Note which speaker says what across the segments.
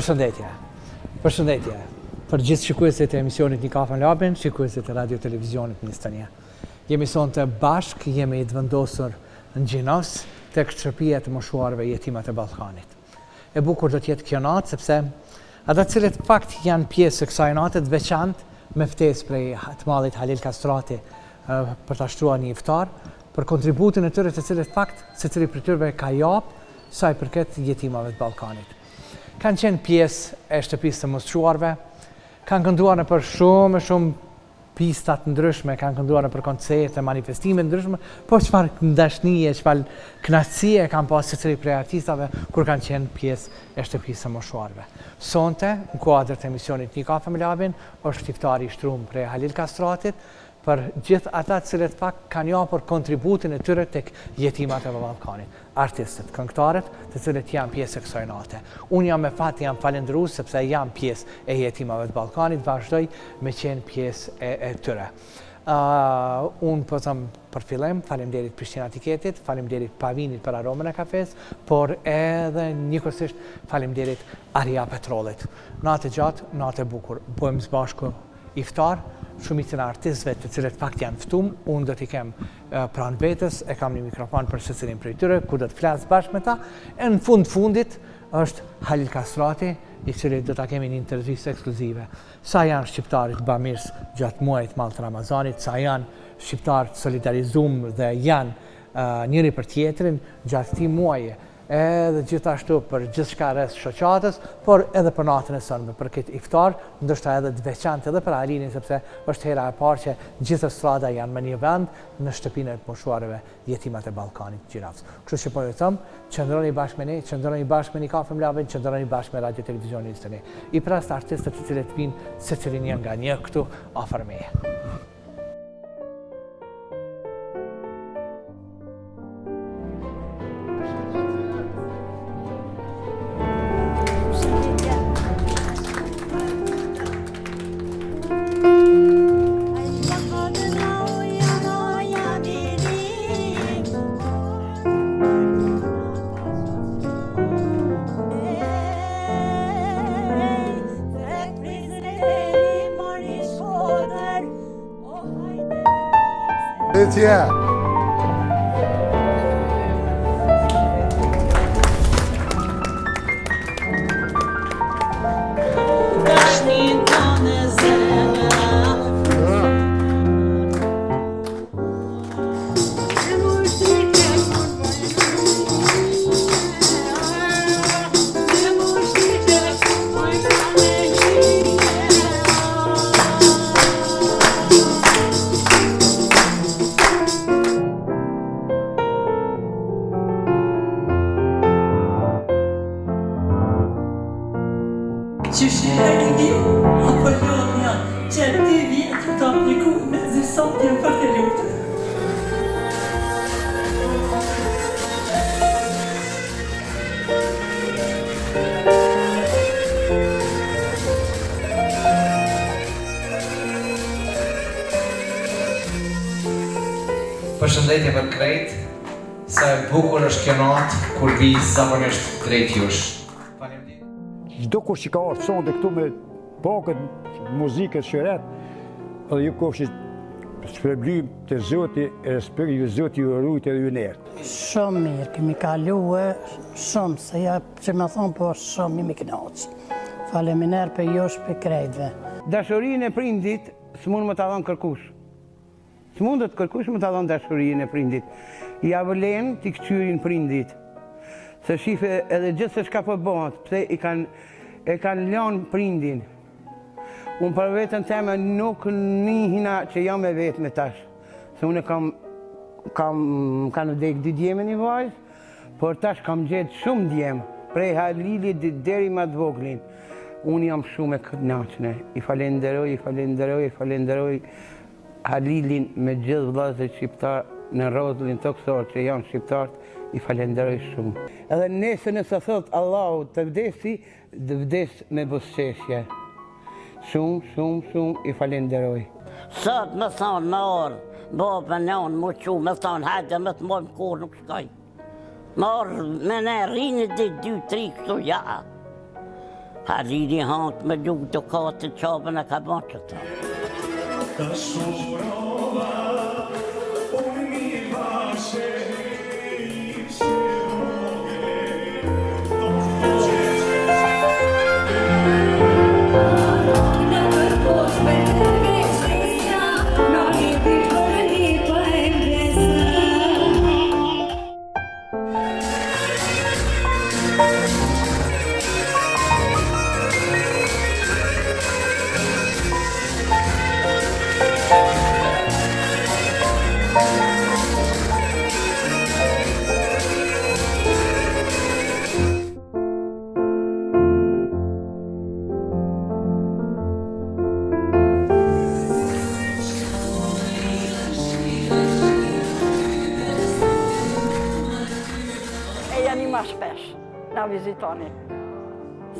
Speaker 1: Përshëndetje. Përshëndetje për gjithë shikuesit e emisionit Një kafe me Labin, shikuesit e Radio Televizionit 21. Jemi sonte bashkë, jemi të vendosur në Gjinovc, tek shtëpia e të moshuarve jetimat e Ballkanit. E bukur do të jetë kjo natë sepse ata të cilët fakt janë pjesë e kësaj nate të veçantë me ftesë prej të madhit Halil Kastrati për ta shtruar një iftar, për kontributin e tyre të cilët fakt secili prej tyre ka jap sa i përket jetimave të Ballkanit. Kanë qenë pjesë e shtëpisë së moshuarve, kanë kënduar nëpër shumë e shumë pista të ndryshme, kanë kënduar nëpër koncerte, manifestime të ndryshme, por çfarë dashnie, çfarë kënaqësie kanë pas secili prej artistave kur kanë qenë pjesë e shtëpisë së moshuarve. Sonte, në kuadër të emisionit Një kafe me Labin, është iftari i shtrum prej Halil Kastratit, për gjithë ata të cilët fakt kanë japur kontributin e tyre tek jetimat e Ballkanit, artistët, këngëtarët, të cilët janë pjesë e kësaj nate. Unë jam me fat, jam falënderues sepse jam pjesë e jetimave të Ballkanit, vazhdoj me qenë pjesë e, e tyre. Uh, unë po them për fillim, faleminderit Prishtina Tiketit, faleminderit Pavinit për aromën e kafes, por edhe njëkohësisht faleminderit Aria Petrollit. Natë e gjatë, natë e bukur. Bëjmë së bashku iftar, shumicën e artistëve të cilët fakt janë ftum, unë do t'i kem pranë vetes, e kam një mikrofon për secilin prej tyre, ku do të flas bashkë me ta, e në fund fundit është Halil Kastrati, i cili do ta kemi një intervistë ekskluzive. Sa janë shqiptarët bamirës gjatë muajit madh të Ramazanit, sa janë shqiptarët solidarizum dhe janë uh, njëri për tjetrin gjatë këtij muaji, edhe gjithashtu për gjithçka rreth shoqatës, por edhe për natën e sonme, për këtë iftar, ndoshta edhe të veçantë edhe për Halilin, sepse është hera e parë që gjithë estrada janë me një vend në shtëpinë e të moshuarve jetimat e Ballkanit Gjinovc. Kështu që po ju them, qëndroni bashkë me ne, qëndroni bashkë me një kafe me Labin, qëndroni bashkë me Radio Televizionin 21. I pres artistët të cilët vinë secili një nga një këtu afër meje.
Speaker 2: Tje.
Speaker 3: Qysh e di, apo lodhja, që dy vjetë të apliku me sot jem fort e lutë.
Speaker 1: Përshëndetje për krejt, sa e bukur është kjo natë kur vi zakonisht drejt jush. Faleminderit.
Speaker 2: Çdokush që ka ardhur sonte këtu me pa këtë muzikë shiret, edhe ju kofshi shpërblim te Zoti e respekt ju Zoti ju rujt edhe ju nert.
Speaker 4: Shumë mirë, kemi kalue, shumë, se ja që me thonë, po shumë jemi knaqë. Faleminderit për jush për krejtve.
Speaker 5: Dashurinë e prindit s'mund me ta dhënë kërkush. S'mundet kërkush me ta dhënë dashurinë e prindit. Ja vlen t'i këqyrin prindit. Se shife edhe gjithë se çka po bëhet, pse i kanë e kanë lënë prindin. Unë për veten teme nuk nihna që jam e vetme tash. Se unë kam kam kanë vdek dy djem e një vajzë, por tash kam gjetë shumë djem, prej Halilit deri ma të voglin. Unë jam shumë e kënaqne. I falenderoj, i falenderoj, i falenderoj Halilin me gjithë vëllezërit shqiptar në rrozullin tokësor që janë shqiptarët, i falenderoj shumë. Edhe nesër nëse thot Allahu të vdesi, të vdes me buzëqeshje. Shumë, shumë, shumë i falenderoj.
Speaker 6: Sot me thonë me ardhë, babë e nonë, mu qu, me thonë, hajde me të mojmë kur nuk shkoj. Me ardhë, me ne rri një ditë, dy, tri, kështu, ja. Halili hatë me lukë dukatë Qabën e ka ba qëta.
Speaker 7: Ejani ma shpesh, na vizitoni.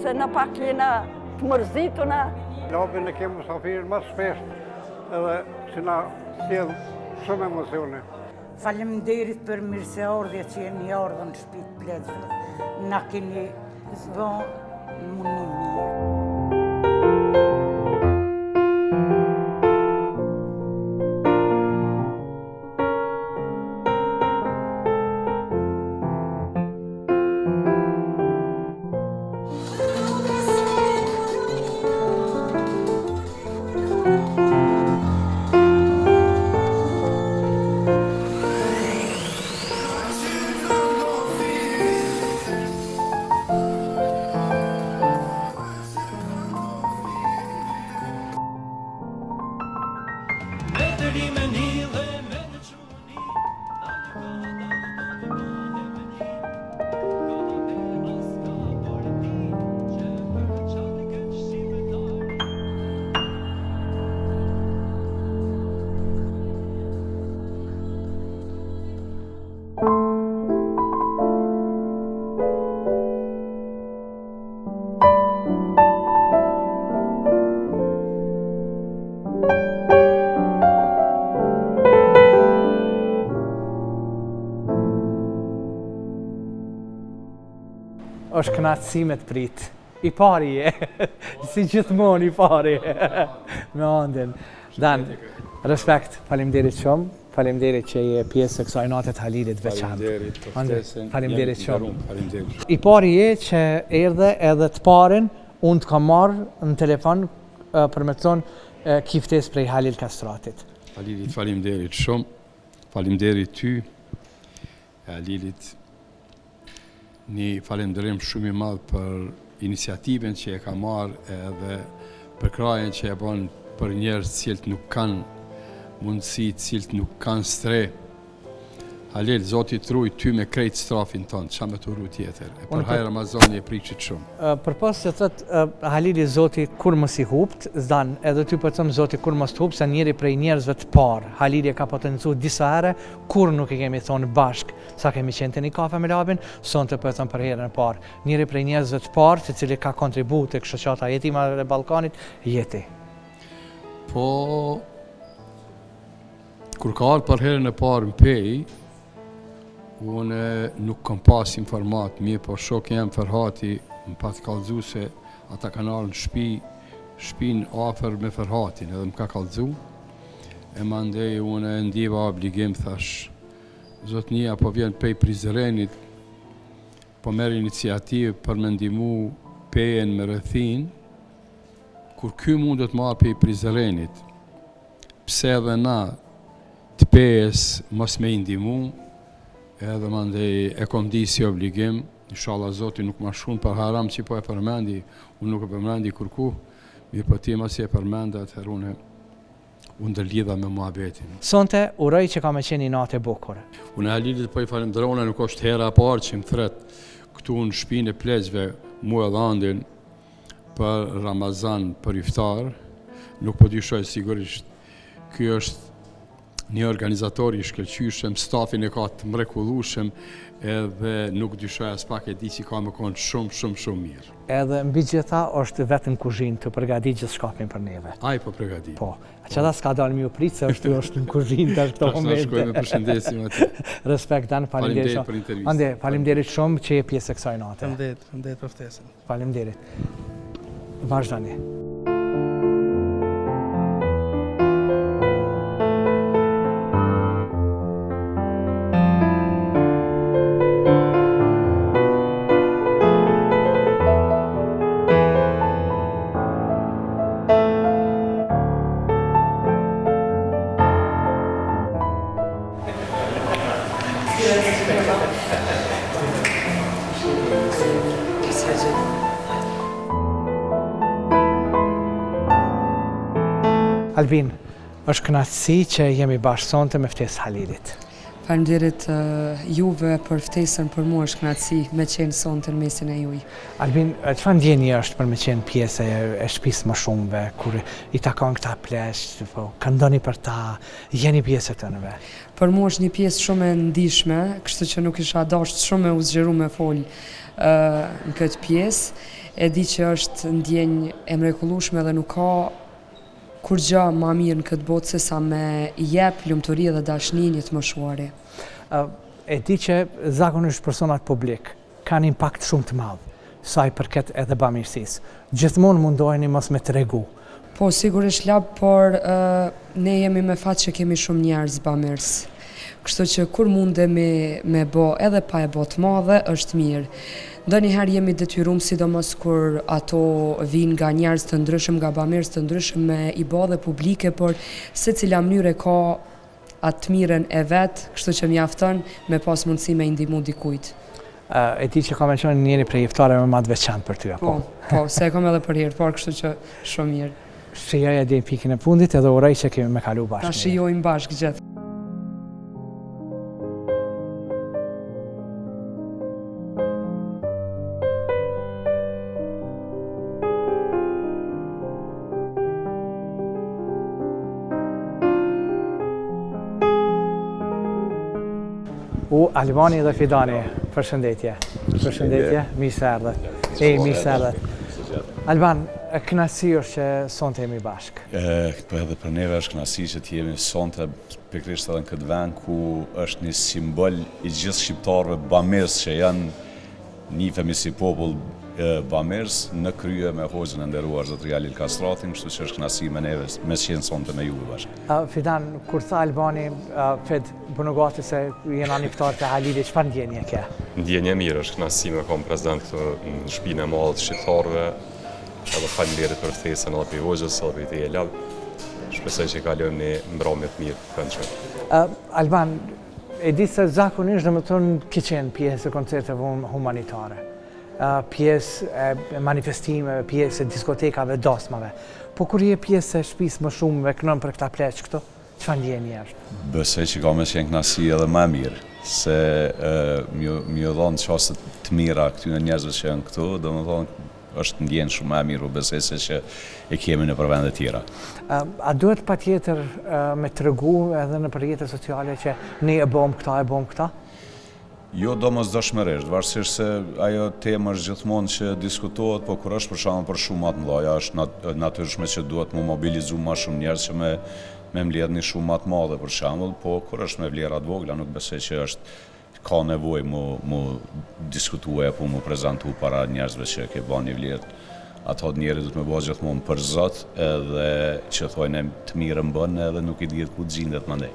Speaker 7: Se na pak jena të mërzituna.
Speaker 8: Labin e kemi musafir ma shpesh edhe që na sjell shumë emocione.
Speaker 9: Faleminderit për mirëseardhje që jeni ardhur në shtëpi të pleqve. Na keni bo me u ni mirë.
Speaker 1: Është kënaqësi me të prit. I pari je. Si gjithmonë i pari. Me Andin. Dan, respekt, faleminderit shumë. Faleminderit që je pjesë e kësaj nate të Halilit veçantë.
Speaker 10: Faleminderit për ftesën.
Speaker 1: Faleminderit shumë.
Speaker 10: Faleminderit.
Speaker 1: I pari je që erdhe edhe të parin, unë të kam marrë në telefon për me të thonë ki ftesë prej Halil Kastratit.
Speaker 10: Halilit faleminderit shumë. Faleminderit ty. E Halilit një falënderim shumë i madh për iniciativën që e ka marrë edhe përkrahjen që e bon për njerëz të cilët nuk kanë mundësi, të cilët nuk kanë strehë. Halil, Zoti të rujt ty me krejt stafin tënd, ça me të uru tjetër. E për hajr Ramazani e prishit
Speaker 1: shumë. Përpos që thot Halili Zoti kurrë mos i hupt, Dan, edhe ty po të them Zoti kurrë mos të hupt, se njëri prej njerëzve të parë, Halili e ka potencu disa herë, kurrë nuk e kemi thonë bashkë, sa kemi qenë te një kafe me Labin, sonte po e them për herën e parë. Njëri prej njerëzve të parë, të cili ka kontribu tek shoqata e jetimave e Ballkanit, je ti.
Speaker 10: Po, kur ka ardhë për herën e parë në Pejë, unë nuk kam pas informat mirë, po shoki jem Ferhati më pat kallzu se ata kanë ardhë në shpi, shpinë afër me Ferhatin, edhe më ka kallzu, e mandej unë e ndjeva obligim, thash, zotnia po vjen pej Prizrenit, po merr iniciativë për me ndihmu Pejën me rrethinë, kur ky mundet me ardhë pej Prizrenit, pse edhe na të Pejës mos me i ndihmu, edhe mandej e kom ndi si obligim, inshallah Zoti nuk ma shkrun për haram që po e përmendi, unë nuk e përmendi kurku, mirëpo ti masi e përmende, atëherë unë u ndërlidha me muhabetin.
Speaker 1: Sonte uroj që ka me qenë një natë e bukur.
Speaker 10: Unë Halilit po i falënderoj, nuk është hera e parë që më thret këtu në shpinë e pleqve, mu edhe Andin, për Ramazan, për iftar, nuk po dyshoj sigurisht. Ky është një organizator i shkëlqyeshëm, stafin e ka të mrekullueshëm edhe nuk dyshoj aspak e di që ka me konë shumë, shumë, shumë mirë.
Speaker 1: Edhe mbi gjitha është vetë në kuzhinë tu përgatit gjithçkafin për neve.
Speaker 10: Ai po përgatit.
Speaker 1: Po. Qata s'ka dalë me ju pritë se është është në kuzhinë tash këto
Speaker 10: momente. Tash na shkojmë e përshëndesim aty.
Speaker 1: Respekt Dan, faleminderit
Speaker 10: shumë. Faleminderit për intervistën.
Speaker 1: Ande, faleminderit shumë që je pjesë e kësaj nate.
Speaker 11: Faleminderit, faleminderit për ftesën.
Speaker 1: Faleminderit. Vazhdoni. Albin, është kënaqësi që jemi bashkë sonte me ftesë Halilit.
Speaker 11: Faleminderit juve për ftesën, për mua është kënaqësi me qenë sonte në mesin e juj.
Speaker 1: Albin, çfarë ndjenje është për me qenë pjesë e shtëpisë më shumëve, kur i takon këta pleq, po këndoni për ta, jeni pjesë e tyneve?
Speaker 11: Për mua është një pjesë shumë e ndishme, kështu që nuk isha dashtë shumë me u zgjeru me fol në këtë pjesë. E di që është ndjenjë e mrekullueshme dhe nuk ka kurgja ma mirë në këtë botë se sa me jep lumturi dhe dashni një të moshuari.
Speaker 1: E di që zakonisht personat publik kanë impakt shumë të madh sa i përket edhe bamirësisë. Gjithmonë mundoheni mos me tregu.
Speaker 11: Po, sigurisht Lab, por ne jemi me fat që kemi shumë njerëz bamirës. Kështu që kur mundemi me bo edhe pa e bo të madhe, është mirë. Ndonjëherë jemi detyrum, sidomos kur ato vijnë nga njerëz të ndryshëm, nga bamirës të ndryshëm me i bo dhe publike, por secila mënyrë e ka atë të mirën e vet, kështu që mjafton me pas mundësi me i ndihmu dikujt.
Speaker 1: E di që ka me qenë njëri prej iftareve ma të veçantë për ty,
Speaker 11: apo? Po, po, se e kam edhe për herë të parë, kështu që shumë mirë.
Speaker 1: Shijoje deri në pikën e fundit edhe uroj që kemi me kalu bashkë.
Speaker 11: Ta shijojmë bashkë gjithë.
Speaker 1: U Albani dhe Fidani, përshëndetje. Përshëndetje, mirë se erdhët. Ej, mirë se erdhët. Alban, kënaqësi është që sonte jemi
Speaker 12: bashkë. Po edhe për neve është kënaqësi që të jemi sonte pikërisht edhe në këtë vend ku është një simbol i gjithë shqiptarëve bamirës që janë njifemi si popull bamirës në krye me hoxhën e nderuar zotëri Halil Kastratin, kështu që është kënaqësi me neve me qenë sonte me juve
Speaker 1: bashkë. Fidan, kur tha Albani, Fed, bënu gati se jena në iftar te Halili, çfarë ndjenje ke?
Speaker 13: Ndjenje e mirë, është kënaqësi me kon prezent këtu në shpinë e madhe të shqiptarëve, edhe faleminderit për ftesën edhe prej hoxhës edhe prej teje Lab. Shpresoj që kalojmë një mbrëmje të mirë të këndshme.
Speaker 1: Alban, e di se zakonisht domethënë ke qenë pjesë e koncerteve humanitare, pjesë e manifestimeve, pjesë e diskotekave, dasmave. Po kur je pjesë e shtëpisë më shumë dhe kënon për këta pleq këtu, çfarë ndjenje
Speaker 12: është? Besoj që ka me qenë kënaqësi edhe ma e mirë, se me ju dhonë çaste të mira këtyne njerëzve që janë këtu, domethonë është ndjenjë shumë ma e mirë, u besoj se që e kemi nëpër vende
Speaker 1: tjera. A duhet patjetër me tregu edhe nëpër rrjete sociale që ne e bom këta, e bom këta?
Speaker 12: Jo domosdoshmërisht, varësisht se ajo temë është gjithmonë që diskutohet, po kur është për shembull për shuma të mëdha, është natyrshme që duhet mu mobilizu ma shumë njerëz që me me mbledh një shumë ma të madhe për shembull, po kur është me vlera të vogla nuk besoj që është ka nevojë mu mu diskutue apo mu prezantu para njerëzve që ke ba një vlerë. Ato njeri duhet me ba gjithmonë për Zot edhe që thojnë të mirën bën edhe nuk i dihet ku të gjindet
Speaker 1: mandej.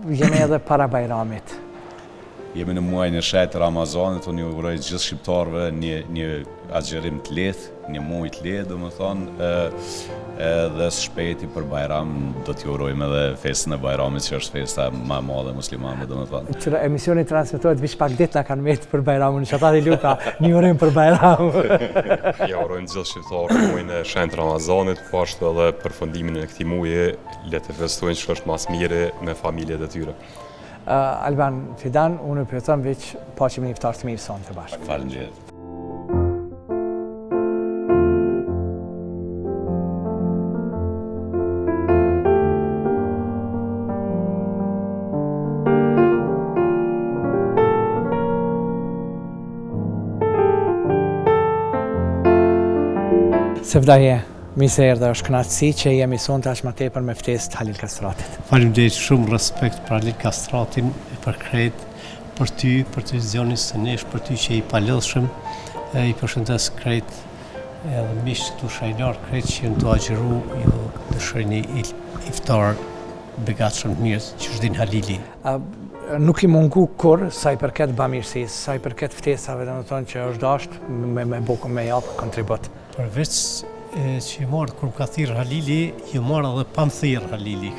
Speaker 1: Jemi edhe para Bajramit.
Speaker 12: Jemi në muajin e shenjtë të Ramazanit, unë ju uroj gjithë shqiptarëve një një agjërim të lehtë, një muaj të lehtë, domethënë, edhe së shpejti për Bajram do t'ju urojmë edhe festën e Bajramit që është festa ma e madhe e muslimanëve,
Speaker 1: domethënë. Që emisioni transmetohet veç pak ditë na kanë mbetë për Bajramun, që ata Luka, një urim për Bajram.
Speaker 13: Ja urojmë gjithë shqiptarëve muajin e shenjtë të Ramazanit, po ashtu edhe përfundimin e këtij muaji, le të festojnë që është ma së miri me familjet e tyre.
Speaker 1: Alban Fidan, unë po ju them veç paçim një iftar të mirë sonte
Speaker 12: bashkë. Faleminderit.
Speaker 1: Sevdaje, mirë se erdhe, është kënaqësi që jemi sonte aq më tepër me ftesë të Halil Kastratit.
Speaker 14: Faleminderit shumë respekt për Halil Kastratin e për krejt për ty, për televizionin Stënesh, për ty që je i palodhshëm, e i përshëndes krejt. Edhe miqtë këtu shajlarë krejt që janë tu agjëru ju dëshiroj një iftar begatshëm të mirë qysh din Halili.
Speaker 1: Nuk i mungu kurrë sa i përket bamirësisë, sa i përket ftesave, domethënë që është dasht me me bo me jap kontribut.
Speaker 14: Përveç që jom ardhë kur më ka thirrë Halili, jom ardhë edhe pa më thirrë Halili.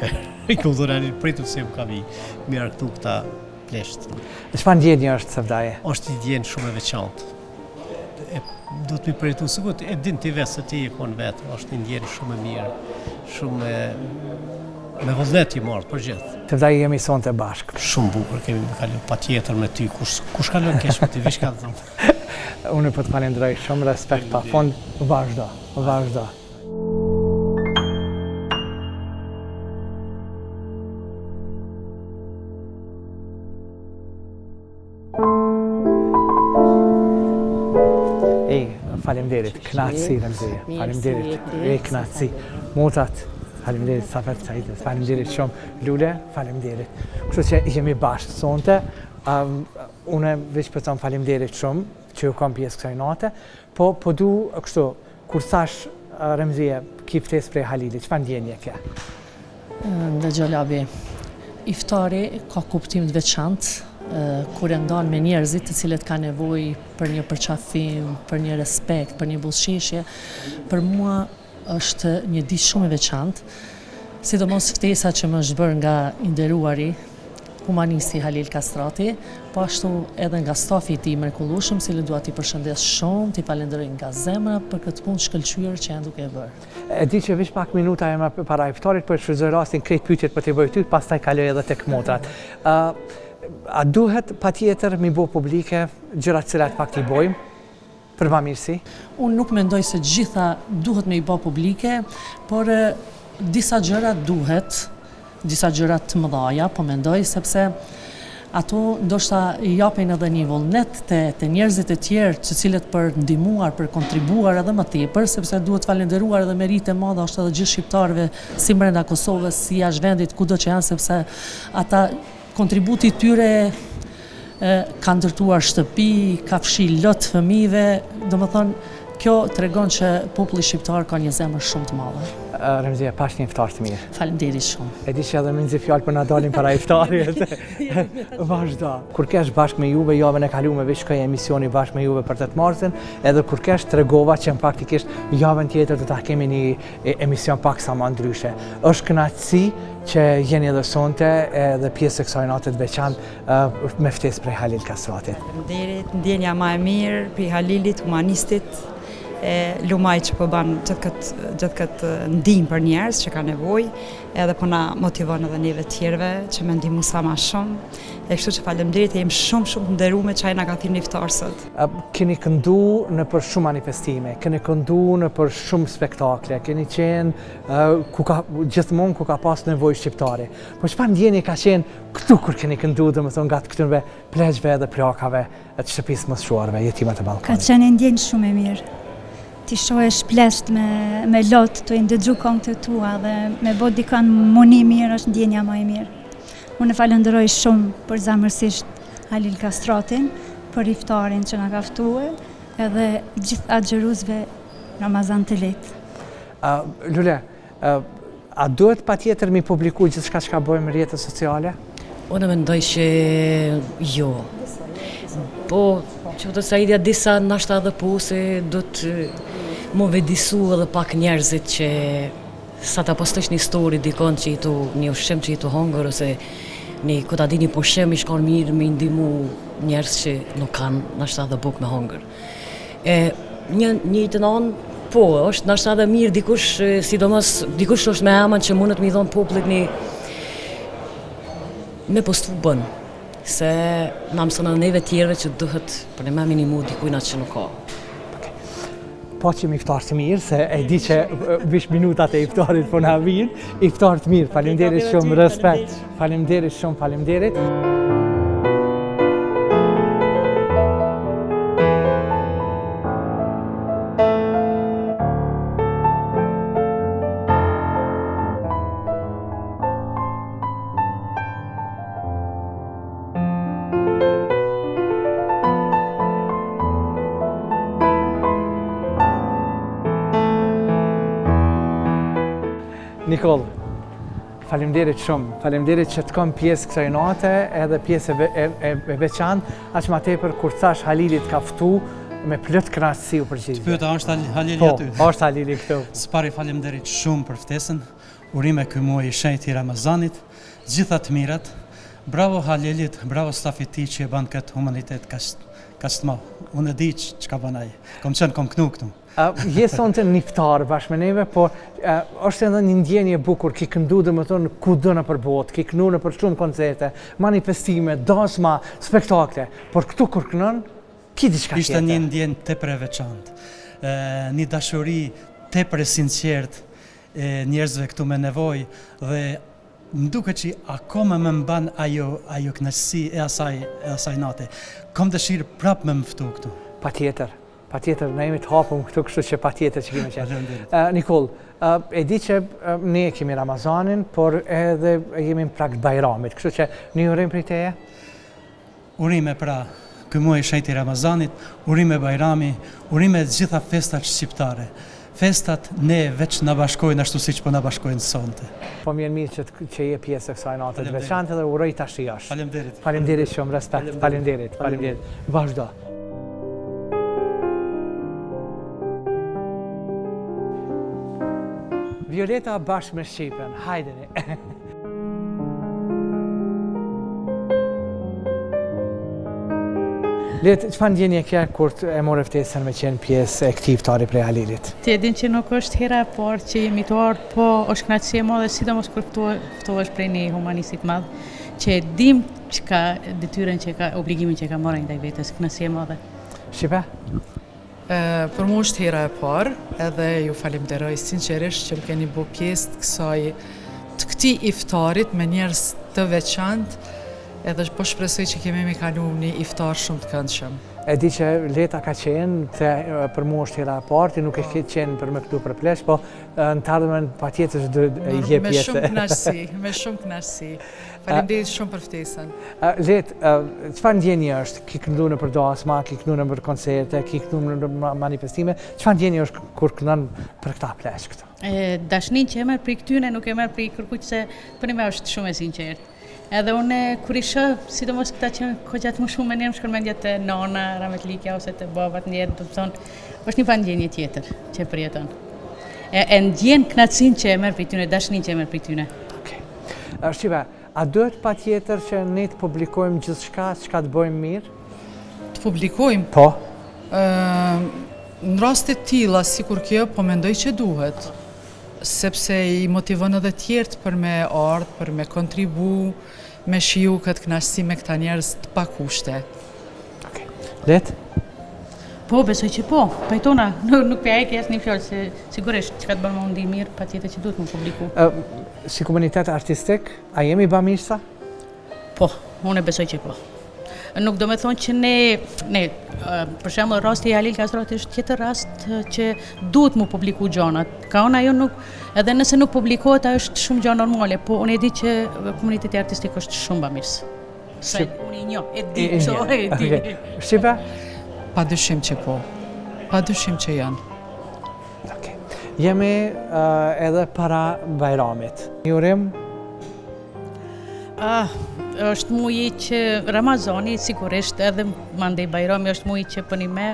Speaker 14: I kom thënë Halil pritu se jom ka vi, me argëtu këta pleqtë.
Speaker 1: Çfarë ndjenje është Sevdaje?
Speaker 14: Është një ndjenjë shumë e veçantë. E, duhet me përjetu, sikur e din ti vetë se ti je konë vetë, është një ndjenjë shumë e mirë, shumë e, me vullnet jom ardhë për
Speaker 1: gjithë. Sevdaje jemi sonte bashkë.
Speaker 14: Shumë bukur kemi me kalu, patjetër me ty, kush, kush kalon keq me ty, veç ka të
Speaker 1: thonë. Unë po të falenderoj shumë, respekt pa fund, vazhdo, vazhdo. Ej, faleminderit, knaqësi, Remzije, faleminderit, ej, knaqësi, motrat, faleminderit, Safet, Saide, faleminderit shumë, Lule, faleminderit. Kështu që jemi bashkë sonte, um, une veç po them faleminderit shumë, që ju kam pjesë kësaj nate, po, po du, kështu, kur thash Remzije, ki ftesë prej Halilit, çfarë ndjenje ke?
Speaker 3: Ndëgjo Labi, iftari ka kuptim të veçantë kur e ndan me njerëzit të cilët kanë nevojë për një përqafim, për një respekt, për një buzëqeshje. Për mua është një ditë shumë e veçantë, sidomos ftesa që më është bërë nga i nderuari humanisti Halil Kastrati, po ashtu edhe nga stafi i tij i mrekullueshëm, cilët dua t'i përshëndes shumë, t'i falenderoj nga zemra për këtë punë të shkëlqyer që janë duke e bërë.
Speaker 1: E di që veç pak minuta jemi para iftarit, po e shfrytëzoj rastin krejt pyetjet po t'i bëj ty, pastaj kaloj edhe tek motrat. Ë a duhet patjetër mi bo publike gjërat të cilat pak t'i bojmë për bamirësi?
Speaker 3: Unë nuk mendoj se gjitha duhet me i bo publike, por disa gjëra duhet, disa gjëra të mëdhaja, po mendoj, sepse ato ndoshta japin edhe një vullnet te, te njerëzit e tjerë të cilët për ndihmuar, për kontribuar edhe më tepër, sepse duhet falenderuar edhe meritë e madhe është edhe gjithë shqiptarëve si mbrenda Kosovës, si jashtë vendit, kudo që janë, sepse ata kontributi i tyre ka ndërtuar shtëpi, ka fshi lot fëmijëve, domethënë kjo tregon që populli shqiptar ka një zemër shumë të
Speaker 1: madhe. Remzije, paç një iftar të mirë.
Speaker 3: Faleminderit shumë.
Speaker 1: E di që edhe me nxi fjalë po na dalin para iftarit. Vazhdo. Kur kesh bashkë me juve, javën e kalume veç shkoi emisioni bashkë me juve për 8 marsin, edhe kur kesh tregova që në faktikisht javën tjetër do ta kemi një emision pak sa ma ndryshe. Është kënaqësi që jeni edhe sonte edhe pjesë e kësaj nate të veçantë me ftesë prej Halil Kastratit.
Speaker 15: Faleminderit, ndjenja ma e mirë prej Halilit, humanistit, e lum ai që po ban gjithë këtë gjithë këtë ndihmë për njerëz që kanë nevojë, edhe po na motivon edhe neve tjerëve që me ndihmu sa ma shumë. E kështu që faleminderit, e jemi shumë shumë të nderume që ai na ka thirrë në iftar sot.
Speaker 1: Keni këndu nëpër shumë manifestime, keni këndu nëpër shumë spektakle, keni qenë ku ka, gjithmonë ku ka pas nevojë shqiptari. Po çfarë ndjenje ka qenë këtu kur keni këndu, domethënë nga të këtynve pleqve edhe plakave e të shtëpisë së moshuarve, jetimat e
Speaker 16: Ballkanit? Ka qenë një ndjenjë shumë e mirë. T'i shohësh pleqtë me, me lot, tu i ndëgju kongët e tua dhe me bo dikon m'u ni mirë është ndjenja ma e mirë. Unë e falënderoj shumë përzemërsisht Halil Kastratin për iftarin që na ka ftue edhe gjithë agjëruesve Ramazan të
Speaker 1: lehtë. Lule, a duhet patjetër mi publiku gjithçka çka bëjmë në rrjetet sociale?
Speaker 17: Unë mendoj që jo. Po, që të Saidja disa nashta edhe po, se do të m'u vetëdijesu edhe pak njerëzit që Sa ta postosh një story dikon që je tu një ushqim që je tu hongër ose një ku ta di një pushim ish kon mirë me i ndihmu njerëz që nuk kanë nashta edhe bukë me hongër. E në njëjtën anë po është nashta edhe mirë dikush sidomos dikush që është me emën që mundet me i dhon popullit një me postu bën se na mëson edhe neve tjerëve që duhet për ne me ndihmu dikujna që nuk ka.
Speaker 1: Paçim iftar të mirë, se e di që veç minutat e iftarit po na vijnë. Iftar të mirë, faleminderit shumë, respekt. Faleminderit shumë, faleminderit. Nikoll, faleminderit shumë. Faleminderit që të kam pjesë kësaj nate edhe pjesë e, e, e, e veçantë, aq ma tepër kur thash Halili të ka ftu me plot kënaqësi u përgjigje.
Speaker 18: Të pyeta, është Halili
Speaker 1: po,
Speaker 18: aty?
Speaker 1: Po, është Halili këtu.
Speaker 18: Së pari faleminderit shumë për ftesën. Urime ky muaj i shenjtë i Ramazanit, gjitha të mirat. Bravo Halilit, bravo stafit tij që e ban këtë humanitet kaq kaq të madh. Unë e di çka ban ai. Kom qenë, kom knu këtu.
Speaker 1: Je sonte në iftar bashkë me neve, po është edhe një ndjenjë e bukur, ki këndu domethonë kudo nëpër botë, ki këndu nëpër shumë koncerte, manifestime, dasma, spektakle, por këtu kur kënon, ki diçka tjetër.
Speaker 18: Ishte një ndjenjë tepër e veçantë, një dashuri tepër e sinqertë e njerëzve këtu me nevojë dhe më duket që akoma më mban ajo ajo kënaqësi e asaj e asaj nate. Kam dëshirë prapë me më ftu këtu.
Speaker 1: Patjetër. Patjetër, ne jemi të hapur këtu, kështu që patjetër që kemi qenë. Nikoll, e di që ne kemi Ramazanin, por edhe jemi në prag të Bajramit, kështu që një urim prej teje?
Speaker 18: Urime pra, ky muaj i shenjtë i Ramazanit, urime Bajrami, urime të gjitha festat shqiptare. Festat ne veç na bashkojnë ashtu siç po na bashkojnë sonte.
Speaker 1: Po më vjen mirë që që je pjesë e kësaj nate të veçantë dhe uroj ta shijosh.
Speaker 18: Faleminderit.
Speaker 1: Faleminderit shumë, respekt. Faleminderit. Faleminderit. Vazhdo. Violeta bashkë me Shqipen, hajdeni. Letë, çfarë ndjenje ke kur e more ftesën me qenë pjesë e këtij iftari prej Halilit?
Speaker 19: Ti e din që nuk është hera e parë që jemi tu ardhë, po është kënaqësi e madhe, sidomos kur ftohesh prej një humanisti të madh, që e dim çka detyrën që ka, obligimin që ka marrë ndaj vetes, kënaqësi e madhe.
Speaker 1: Shqipe?
Speaker 20: Për mu është hera e parë, edhe ju falimderoj sinqerisht që më keni bo pjesë të kësaj të këtij iftarit me njerëz të veçantë, edhe po shpresoj që kemi me kalu një iftar shumë të këndshëm.
Speaker 1: E di që Leta ka qenë, the për mua është hera e parë, ti nuk e ke qenë për me këndu për pleq, po në të ardhmen patjetër që do je pjesë.
Speaker 20: Me shumë kënaqësi, me shumë kënaqësi. Faleminderit shumë për ftesën.
Speaker 1: Letë, çfarë ndjenje është? Ki këndu nëpër dasma, ki këndu nëpër koncerte, ki këndu nëpër manifestime. Çfarë ndjenje është kur këndon për këta pleq
Speaker 19: këtu? Dashninë që e merr prej këtyne nuk e merr prej kërkujt se përnime është shumë e sinqertë. Edhe unë kur i shoh, sidomos këta që goxha të moshume, më shkon mendja te nona, rahmetlikja ose te baba të ndjerë, do të thonë, është një farë ndjenje tjetër që e përjeton. E, e ndjen kënaqësinë që e merr prej tyne, dashninë që e merr prej tyne.
Speaker 1: Shqipe, a duhet patjetër që ne të publikojmë gjithçka çka të bëjmë mirë?
Speaker 20: Të publikojmë?
Speaker 1: Po.
Speaker 20: Në raste të tilla sikur kjo, po mendoj që duhet, sepse i motivon edhe tjerët për me ardhë, për me kontribu, me shiju këtë kënaqësi me këta njerëz të pa kushte.
Speaker 1: Okej. Letë?
Speaker 19: Po, besoj që po, pajtona, nuk, nuk po ja heki asnjë fjalë, se sigurisht, çka të bën me u ndi mirë, patjetër që duhet me publiku.
Speaker 1: Si komunitet artistik, a jemi bamirësa?
Speaker 19: Po, unë e besoj që po. Nuk do me thonë që ne, ne për shembull rasti i Halil Kastratit është tjetër rast që duhet mu publiku gjanat. Ka ona jo nuk, edhe nëse nuk publikohet, ajo është shumë gja normale, po unë e di që komuniteti artistik është shumë bamirës. Se unë i njoh, e di, e, e, e
Speaker 1: di. Shqipe?
Speaker 20: Pa dyshim që po. Pa dyshim që janë.
Speaker 1: Okej. Jemi edhe para Bajramit. Një urim?
Speaker 19: Ah, është muji që Ramazani, sigurisht edhe mandej Bajrami është muji që përnime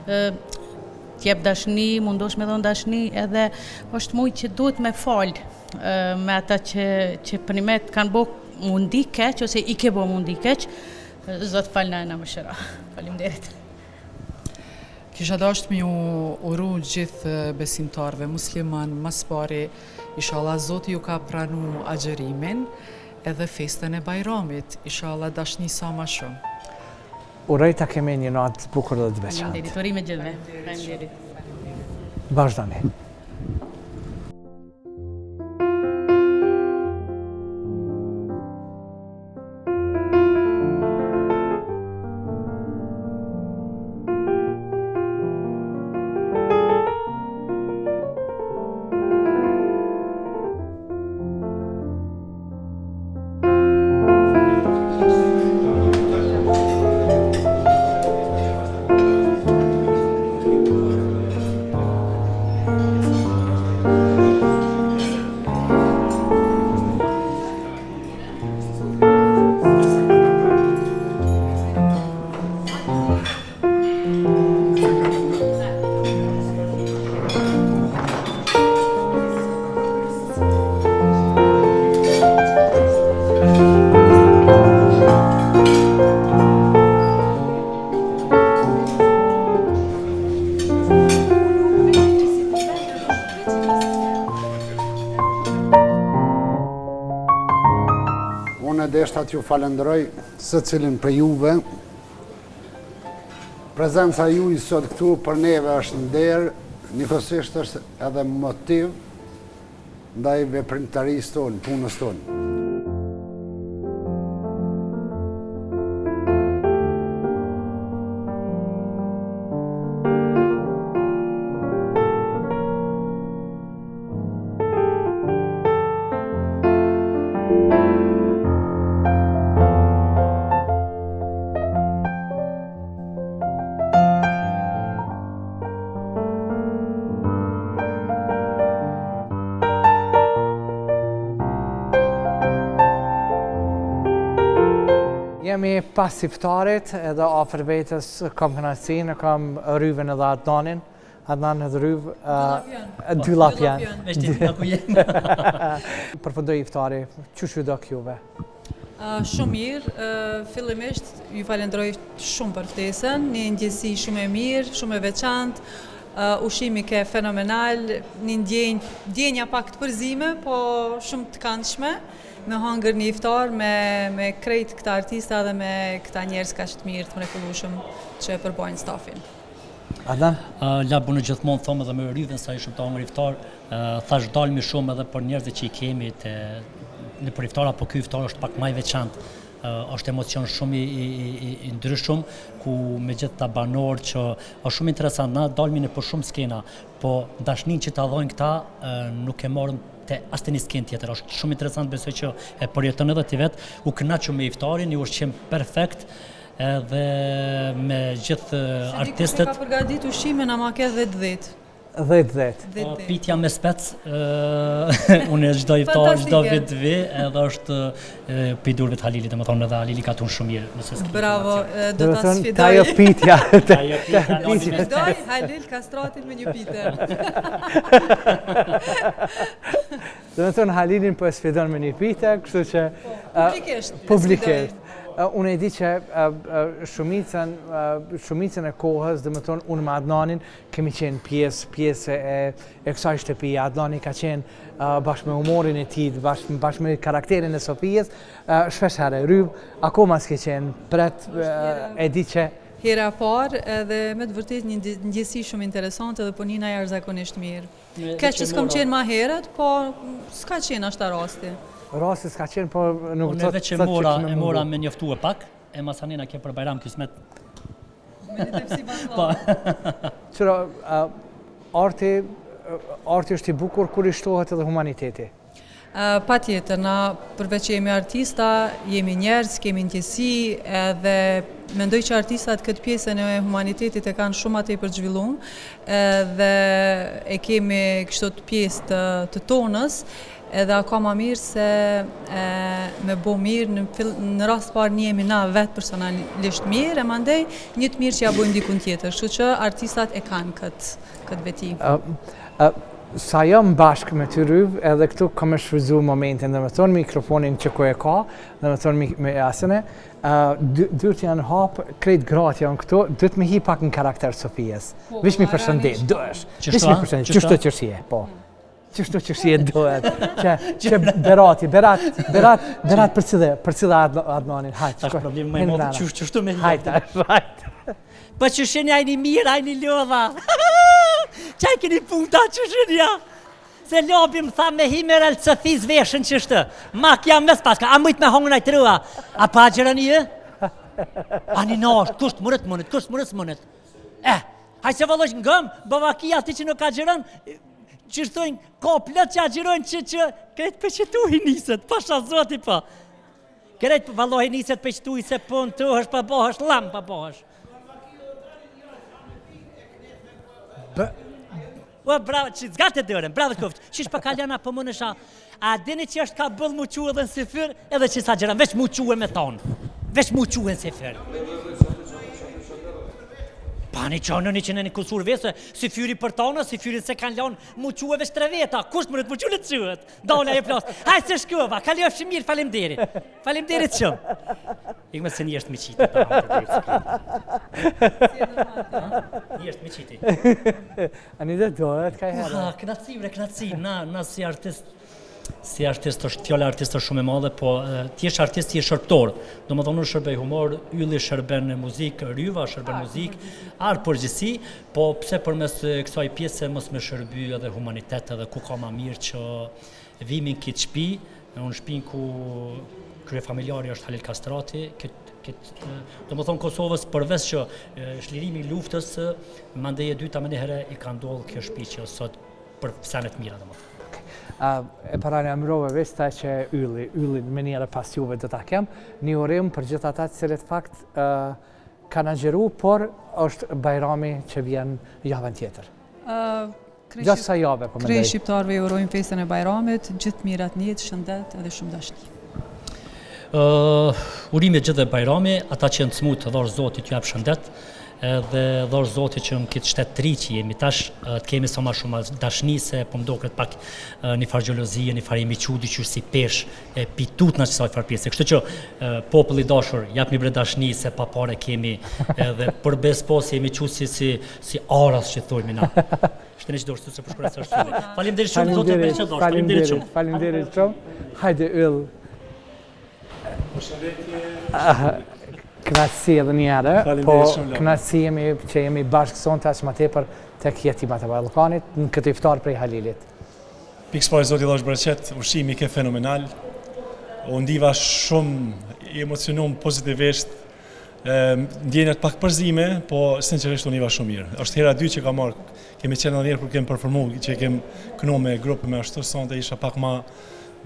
Speaker 19: të jep dashni, mundosh me dhonë dashni, edhe është muji që duhet me falë me ata që, që përnime të kanë bo m'u ndi keq, ose i ke bo m'u ndi keq, Zot falna e na mëshiro. Faleminderit.
Speaker 20: Kisha dashtë me ju uru gjithë besimtarëve musliman, ma s'pari, ishalla Zoti ju ka pranu agjërimin edhe festën e Bajramit, ishalla dashni sa ma shumë.
Speaker 1: Uroj ta kemi një natë të bukur dhe të
Speaker 19: veçantë. Faleminderit, urime gjithëve. Faleminderit.
Speaker 1: Vazhdoni.
Speaker 8: Unë deshta t'ju falenderoj secilin prej juve. Prezenca juj sot këtu për neve është nder, njëkohësisht është edhe motiv ndaj veprimtarisë tonë, punës tonë.
Speaker 1: Jemi pas iftarit edhe afër vetes kam kënaqësinë, kam Ryvën edhe Adnanin. Adnan edhe Ryv, dy llapjan. Përfundoi iftari, qysh ju dok juve?
Speaker 20: Shumë mirë, fillimisht ju falenderoj shumë për ftesën, një ndjesi shumë e mirë, shumë e veçantë, ushqimi ke fenomenal, një ndjenjë, ndjenja pak të përzime, po shumë të kandshme, me hangër një iftar me, me krejt këta artista dhe me këta njerëz kaq të mirë të mrekullueshëm që përbajnë stafin.
Speaker 1: Adnan?
Speaker 21: Lab unë gjithmonë thom edhe me Ryvën sa ishim tu hangër iftar, thash dalmi shumë edhe për njerëzit që i kemi te nëpër iftar apo ky iftar është pak ma i veçantë. Është emocion shumë i, i, i, i ndryshëm ku me gjithë ta banorë që është shumë interesant, na dalmi nëpër shumë skena, po dashninë që ta dhojnë këta nuk e marrim te as te një skenë tjetër. Është shumë interesant besoj që e përjeton edhe ti vetë. U kënaqëm me iftarin, një ushqim perfekt, edhe me gjithë artistët.
Speaker 20: Se ka përgatit ushqimin, ama ke 10-10.
Speaker 1: 10-10.
Speaker 21: Po, pitja me spec, unë çdo iftar, çdo vit vi, edhe është prej durve të Halilit, domethonë edhe Halili gatun shumë mirë,
Speaker 20: nëse s'ki Bravo, do ta sfidoj.
Speaker 1: Ta jo pitja.
Speaker 21: Ta jo pitja.
Speaker 20: Sfidoj Halil Kastratin me një pite.
Speaker 1: Domethonë Halilin po e sfidon me një pite, kështu që...
Speaker 20: Po, publikisht.
Speaker 1: Publikisht. Unë e di që shumicën, shumicën e kohës, domethonë, unë me Adnanin, kemi qenë pjesë, pjesë e, e kësaj shtëpie. Adnani ka qenë bashkë me humorin e tij, bashkë, bashkë me karakterin e Sofijes, shpesh herë, Ryv, akoma s'ke qenë, pret, e di që...
Speaker 20: Hera e parë edhe me të vërtetë një ndjesi shumë interesante dhe po nina jashtëzakonisht mirë. Keq që s'kom qenë ma herët, po s'ka qenë ashta rasti.
Speaker 1: Rasti s'ka qenë, po nuk
Speaker 21: të thotë që mora, e mora me njoftu e pak, e masanena ke për Bajram kismet.
Speaker 20: Me një tepsi
Speaker 1: po. Qëro, arti, arti është i bukur kur i shtohet edhe humaniteti.
Speaker 20: Patjetër, na përveç që jemi artista, jemi njerëz, kemi ndjesi edhe mendoj që artistat këtë pjesën e humanitetit e kanë shumë ma tepër të zhvillum edhe e kemi kështu të pjesë të, të tonës edhe akoma ma mirë se e, me bo mirë në, fill, në rast parë njihemi na vetë personalisht mirë e mandej një të mirë që ja bojmë dikun tjetër, kështu që artistat e kanë këtë këtë veti.
Speaker 1: Sa jam bashkë me ty Ryv, edhe këtu kam me shfrytzu momentin, domethonë mikrofonin që ku e ka, domethonë me asene, dyrt janë hapë, krejt gratë janë këtu, duhet me hi pak në karakter Sofijes. Po, Veç mi përshëndet, duhesh. Veç mi përshëndet, qështu qysh je, po. Qështu qysh je duhet. Që, që Berati, Berat, Berat, Berat përcille, përcille Adnanin, hajt.
Speaker 21: Tash problemi më i madh, qysh qështu me
Speaker 1: hi. Hajt, hajt.
Speaker 21: Po qysh jeni a jeni mirë, a jeni lodha. Qa i keni punta qysh jeni ja? Se Labi më tha me hi me rel Sofis veshën qështu. Ma kja mes paska, a mujt me hongër naj trua? A pa agjëroni ju? A një nashtë, kush të mundet, mundet, kush të mundet, mundet. Eh, hajt se vëllësh ngëm, bëvakia ti që nuk agjëron, që thojnë, ka plot që agjërojnë që që, krejt për që tu i niset, pasha zoti po. Krejt vallahi niset për qëtu i se pun të është pa bohesh, lam pa bohesh. O, bravo, që zgatë e dërën, bravo të koftë. Qysh pa kalana po më nësha, a dini që është kabull mu qu edhe në syfyr, edhe që sa gjëra, veç mu qu e me thonë. Veç mu qu e në syfyr. Pa një qonë një që në një kusur vese, syfyri për tonë, syfyri se kanë lanë mu qu e veç tre veta, kush më rëtë mu qu le të quhet. Dola e plas. Hajt se shkova, kalofshi mirë, faleminderit. Faleminderit shumë. Ik me se një është me qiti. Një është me qiti.
Speaker 1: A një dhe dohet, ka i
Speaker 21: herë. Ua, knaqsi, bre, knaqsi, na, na si artist.
Speaker 2: Si artist është, fjala artist është shumë e madhe, po të jesh artist je shërbëtor. Domethënë unë shërbej humor, Ylli shërben në muzikë, Ryva shërben muzikë, art përgjithësi, po pse përmes kësaj pjese mos me shërby edhe humanitet edhe ku ka ma mirë që vimi në këtë shtëpi, në shtëpinë ku kryefamiljari është Halil Kastrati, këtë këtë domethënë Kosovës përveç që çlirimi i luftës, mandej e dyta menjëherë i ka ndodhur kjo shtëpi që sot për sene të mira domethënë.
Speaker 1: E paralajmërove veç ta që Ylli, Ylli menjëherë pas juve do ta kem, një urim për gjithë ata të cilët fakt kanë agjëru, por është Bajrami që vjen javën tjetër. Gjatë kësaj jave, po mendoj.
Speaker 22: Krejt shqiptarëve ju urojmë festën e Bajramit, gjithë mirat në jetë, shëndet edhe shumë dashni.
Speaker 2: Uh, urime gjithë Bajrami, ata që janë të smutë, dhashtë Zoti t'ju jap shëndet, edhe dhashtë Zoti që në këtë shtet të ri që jemi tash, të kemi sa ma shumë dashni se po m'doket pak një farë xhelozie, një farë jemi çu diqysh si peshë e pi tutna qësaj farë pjese. Kështu që popull i dashur, japni bre dashni se pa pare kemi edhe për besë po se jemi çu si, si, si aras që thojmë na. Shtëni që dorë se për shkruaj se është syri. Faleminderit shumë, Zoti ju beqoftë. Faleminderit shumë.
Speaker 1: Faleminderit shumë. Hajde Yll.
Speaker 23: Përshëndetje.
Speaker 1: Kënaqësi edhe një herë, po kënaqësi jemi që jemi bashkë sonte aq më tepër tek Jetimat e Ballkanit në këtë iftar prej Halilit.
Speaker 23: Pikësëpari Zoti dhashtë bereqet, ushqimi ke fenomenal. U ndiva shumë i emocionum pozitivisht. Ndjenjat pak përzime, po sinqerisht u ndiva shumë mirë. Është hera e dytë që kam ardhë, kemi qenë edhe një herë kur kemi performu, që kemi knu me grup me ashtu, sonte isha pak ma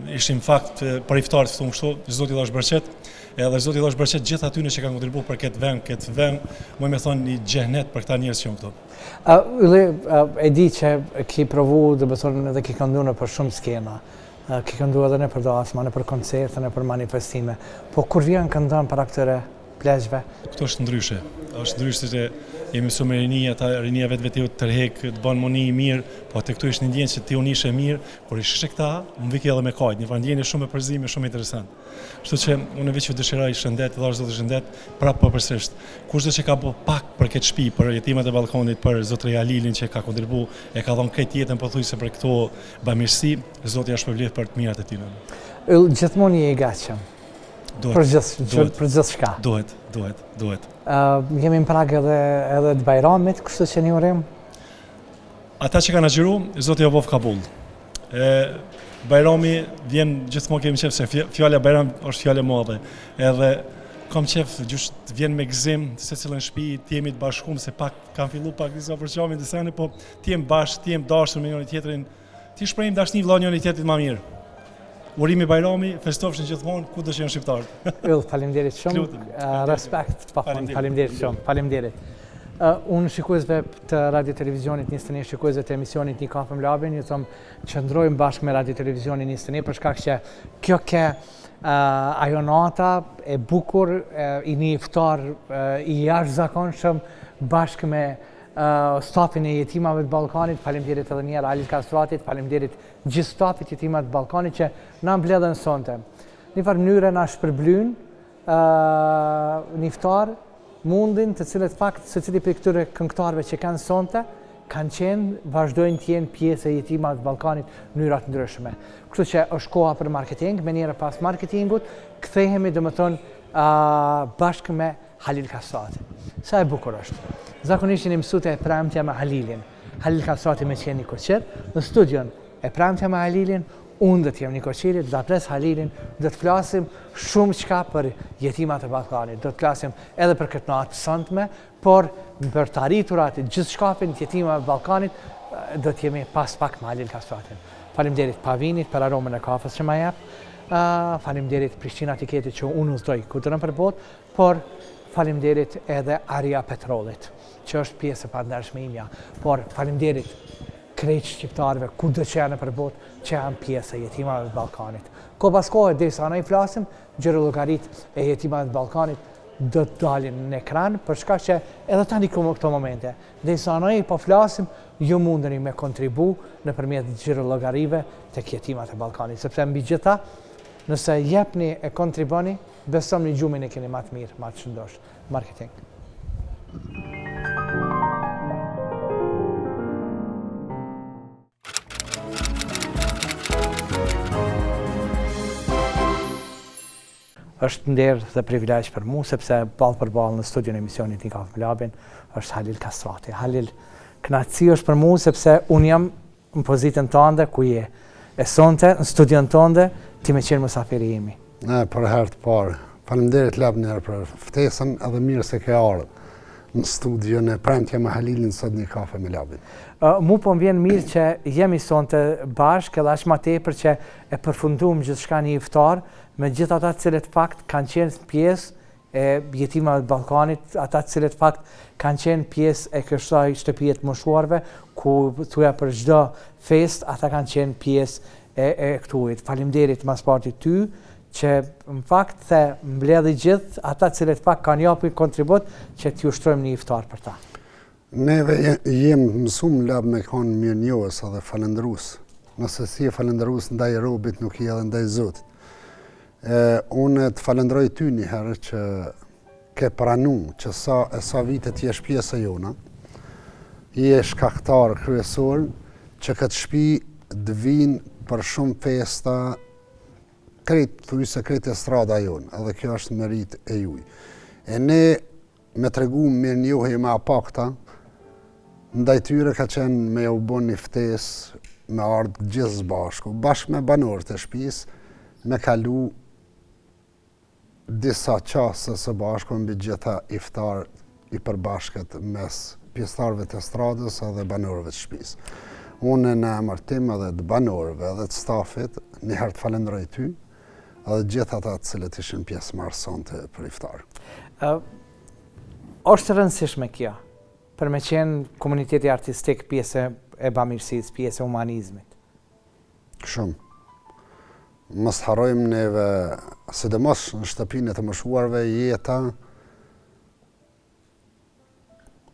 Speaker 23: ishim fakt për iftar të ftum kështu, Zoti dhashtë bereqet, edhe Zoti dhashtë bereqet gjithë atyne që kanë kontribu për këtë vend, këtë vend, muj me thonë një xhenet për këta njerëz që janë këtu.
Speaker 1: Ylli, e di që ki provu, domethonë edhe ki këndu nëpër shumë skena, ki këndu edhe nëpër dasma, nëpër koncerte, nëpër manifestime, po kur vjen këndon para këtyre pleqve?
Speaker 23: Këtu është ndryshe, është ndryshe se jemi mësu me rini, ata rinia vetvetiu të tërhek, të bën m'u ni mirë, po atë këtu ishte një ndjenjë që ti u nishe mirë, kur i shishe këta, më vike edhe me kajt, një farë ndjenjë shumë e përzime, shumë interesant. Kështu që unë veç ju dëshiroj shëndet, dhashtë Zoti shëndet, prapë po përsëris. Kushdo që ka bo pak për këtë shtëpi, për jetimat e Ballkanit, për zotëri Halilin që ka kontribu, e ka dhënë krejt jetën pothuajse për këto bamirësi, Zoti ja shpërbleftë për të mirat e tij.
Speaker 1: Yll, gjithmonë je i gatshëm.
Speaker 23: Duhet.
Speaker 1: Për gjithë,
Speaker 23: duhet,
Speaker 1: për gjithçka.
Speaker 23: Duhet, duhet, duhet.
Speaker 1: Uh, jemi në prag edhe edhe të Bajramit, kështu që një urim.
Speaker 23: Ata që kanë agjëru, Zoti ja boftë kabull. E Bajrami vjen gjithmonë kemi qef se fjala Bajram është fjalë e madhe. Edhe kam qef gjysh të vjen me gëzim secilën shtëpi, të jemi të bashkuar se pak kanë fillu pak disa përçamje disa ne, po të jem bashkë, të jem dashur me njëri tjetrin, t'i shprehim dashni vëlla njëri tjetrit më mirë. Urime Bajrami, festofshin gjithmonë kudo që janë shqiptarët.
Speaker 1: Yll, faleminderit shumë. Respekt pa fund. Faleminderit shumë. Faleminderit. Unë shikuesve të Radio Televizionit 21, shikuesve të emisionit Një kafe me Labin, ju them qëndrojmë bashkë me Radio Televizionin 21 për shkak që kjo ke ajo nata e bukur i një iftar i jashtëzakonshëm bashkë me stafin e jetimave të Ballkanit, faleminderit edhe një herë Halil Kastratit, faleminderit gjithë stafit jetimave të Ballkanit që na mbledhën sonte. Një farë mënyre na shpërblyn një iftar mundin të cilët fakt secili prej këtyre këngëtarëve që kanë sonte kanë qenë, vazhdojnë të jenë pjesë e jetimave të Ballkanit në mënyra të ndryshme. Kështu që është koha për marketing, menjëherë pas marketingut, kthehemi domethënë bashkë me Halil Kastratin. Sa e bukur është. Zakonisht jeni mësu te e premtja me Halilin. Halil Kastrati me qenë nikoqir, në studion e premtja me Halilin, unë do të jem nikoqiri, do ta pres Halilin, do të flasim shumë çka për jetimat e Ballkanit, do të flasim edhe për këtë natë të sontme, por për të arriturat e gjithçkafin të jetimave të Ballkanit, do të jemi pas pak me Halil Kastratin. Faleminderit Pavinit për aromën e kafes që ma jep, faleminderit Prishtina Tiketit që unë udhëtoj kudo nëpër botë, por faleminderit edhe Aria Petrollit, që është pjesë e pandershme imja, por faleminderit krejt shqiptarëve kudo që janë nëpër botë që janë pjesë e jetimave të Ballkanit. Kohë pas kohe, derisa ne i flasim, xhirollogaritë e jetimave të Ballkanit do të dalin në ekran, për shkak që edhe tani këto momente, derisa ne po flasim, ju mundeni me kontribu nëpërmjet xhirollogarive tek jetimat e Ballkanit, sepse mbi gjitha, nëse jepni e kontriboni, besomni gjumin e keni ma të mirë, ma të shëndosh. Marketing. Është nder dhe privilegj për mu, sepse ballë për ballë në studion e emisionit Një kafe me Labin, është Halil Kastrati. Halil, kënaqësi është për mu, sepse unë jam në pozitën tënde ku je. E sonte, në studion tënde, ti me qenë musafiri imi.
Speaker 8: Ne, për herë të parë. Faleminderit Lab njëherë për ftesën edhe mirë se ke ardhë në studion e Premtja me Halilin sot një kafe me Labin.
Speaker 1: Mu po më vjen mirë që jemi sonte bashkë edhe aq ma tepër që e përfundum gjithçka një iftar me gjithë ata të cilët fakt kanë qenë pjesë e jetimave të Ballkanit, ata të cilët fakt kanë qenë pjesë e kësaj shtëpie të moshuarve, ku thuja për çdo festë ata kanë qenë pjesë e e këtuhit. Faleminderit ma s'pari ty që në fakt the mbledhi gjithë ata të cilët fakt kanë japin kontribut që t'ju shtrojmë një iftar për ta.
Speaker 8: Neve jem mësum Lab me konë mirënjohës edhe falënderus. Nëse s'je falënderus ndaj robit, nuk je edhe ndaj Zotit. E, unë të falënderoj ty një herë që ke pranu që sa e sa vite të jesh pjesë e jona, je shkaktar kryesor që këtë shpi të vinë për shumë festa krejt, thujse krejt estrada jonë, edhe kjo është meritë e juj. E ne me tregu mirënjohje ma e pakta, ndaj tyre ka qenë me jau bo një ftesë me ardhë gjithë së bashku, bashkë me banorët e shpisë, me kalu disa çaste së bashku mbi gjitha iftar i përbashkët mes pjesëtarëve të estradës edhe banorëve të shpisë. Unë në emër tim edhe të banorëve edhe të stafit, një herë të falënderoj ty, edhe gjithë ata të cilët ishin pjesëmarrës sonte për iftar.
Speaker 1: Ë është e rëndësishme kjo për me qenë komuniteti artistik pjesë e bamirësisë, pjesë e humanizmit.
Speaker 8: Shumë. Mos harrojmë neve, sidomos në shtëpinë e të moshuarve, jeta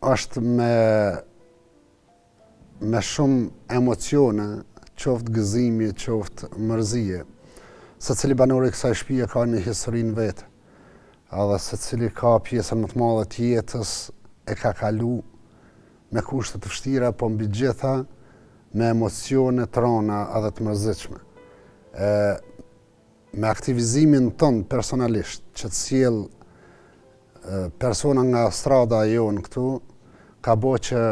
Speaker 8: është me me shumë emocione, qoftë gëzimi, qoftë mërzie. Secili banor i kësaj shtëpie ka një histori në vete. Edhe secili ka pjesën më të madhe të jetës e ka kalu me kushte të vështira, po mbi gjitha me emocione të rana edhe të mërzitshme. E, me aktivizimin tënd personalisht, që të sjell persona nga estrada jonë këtu, ka bo që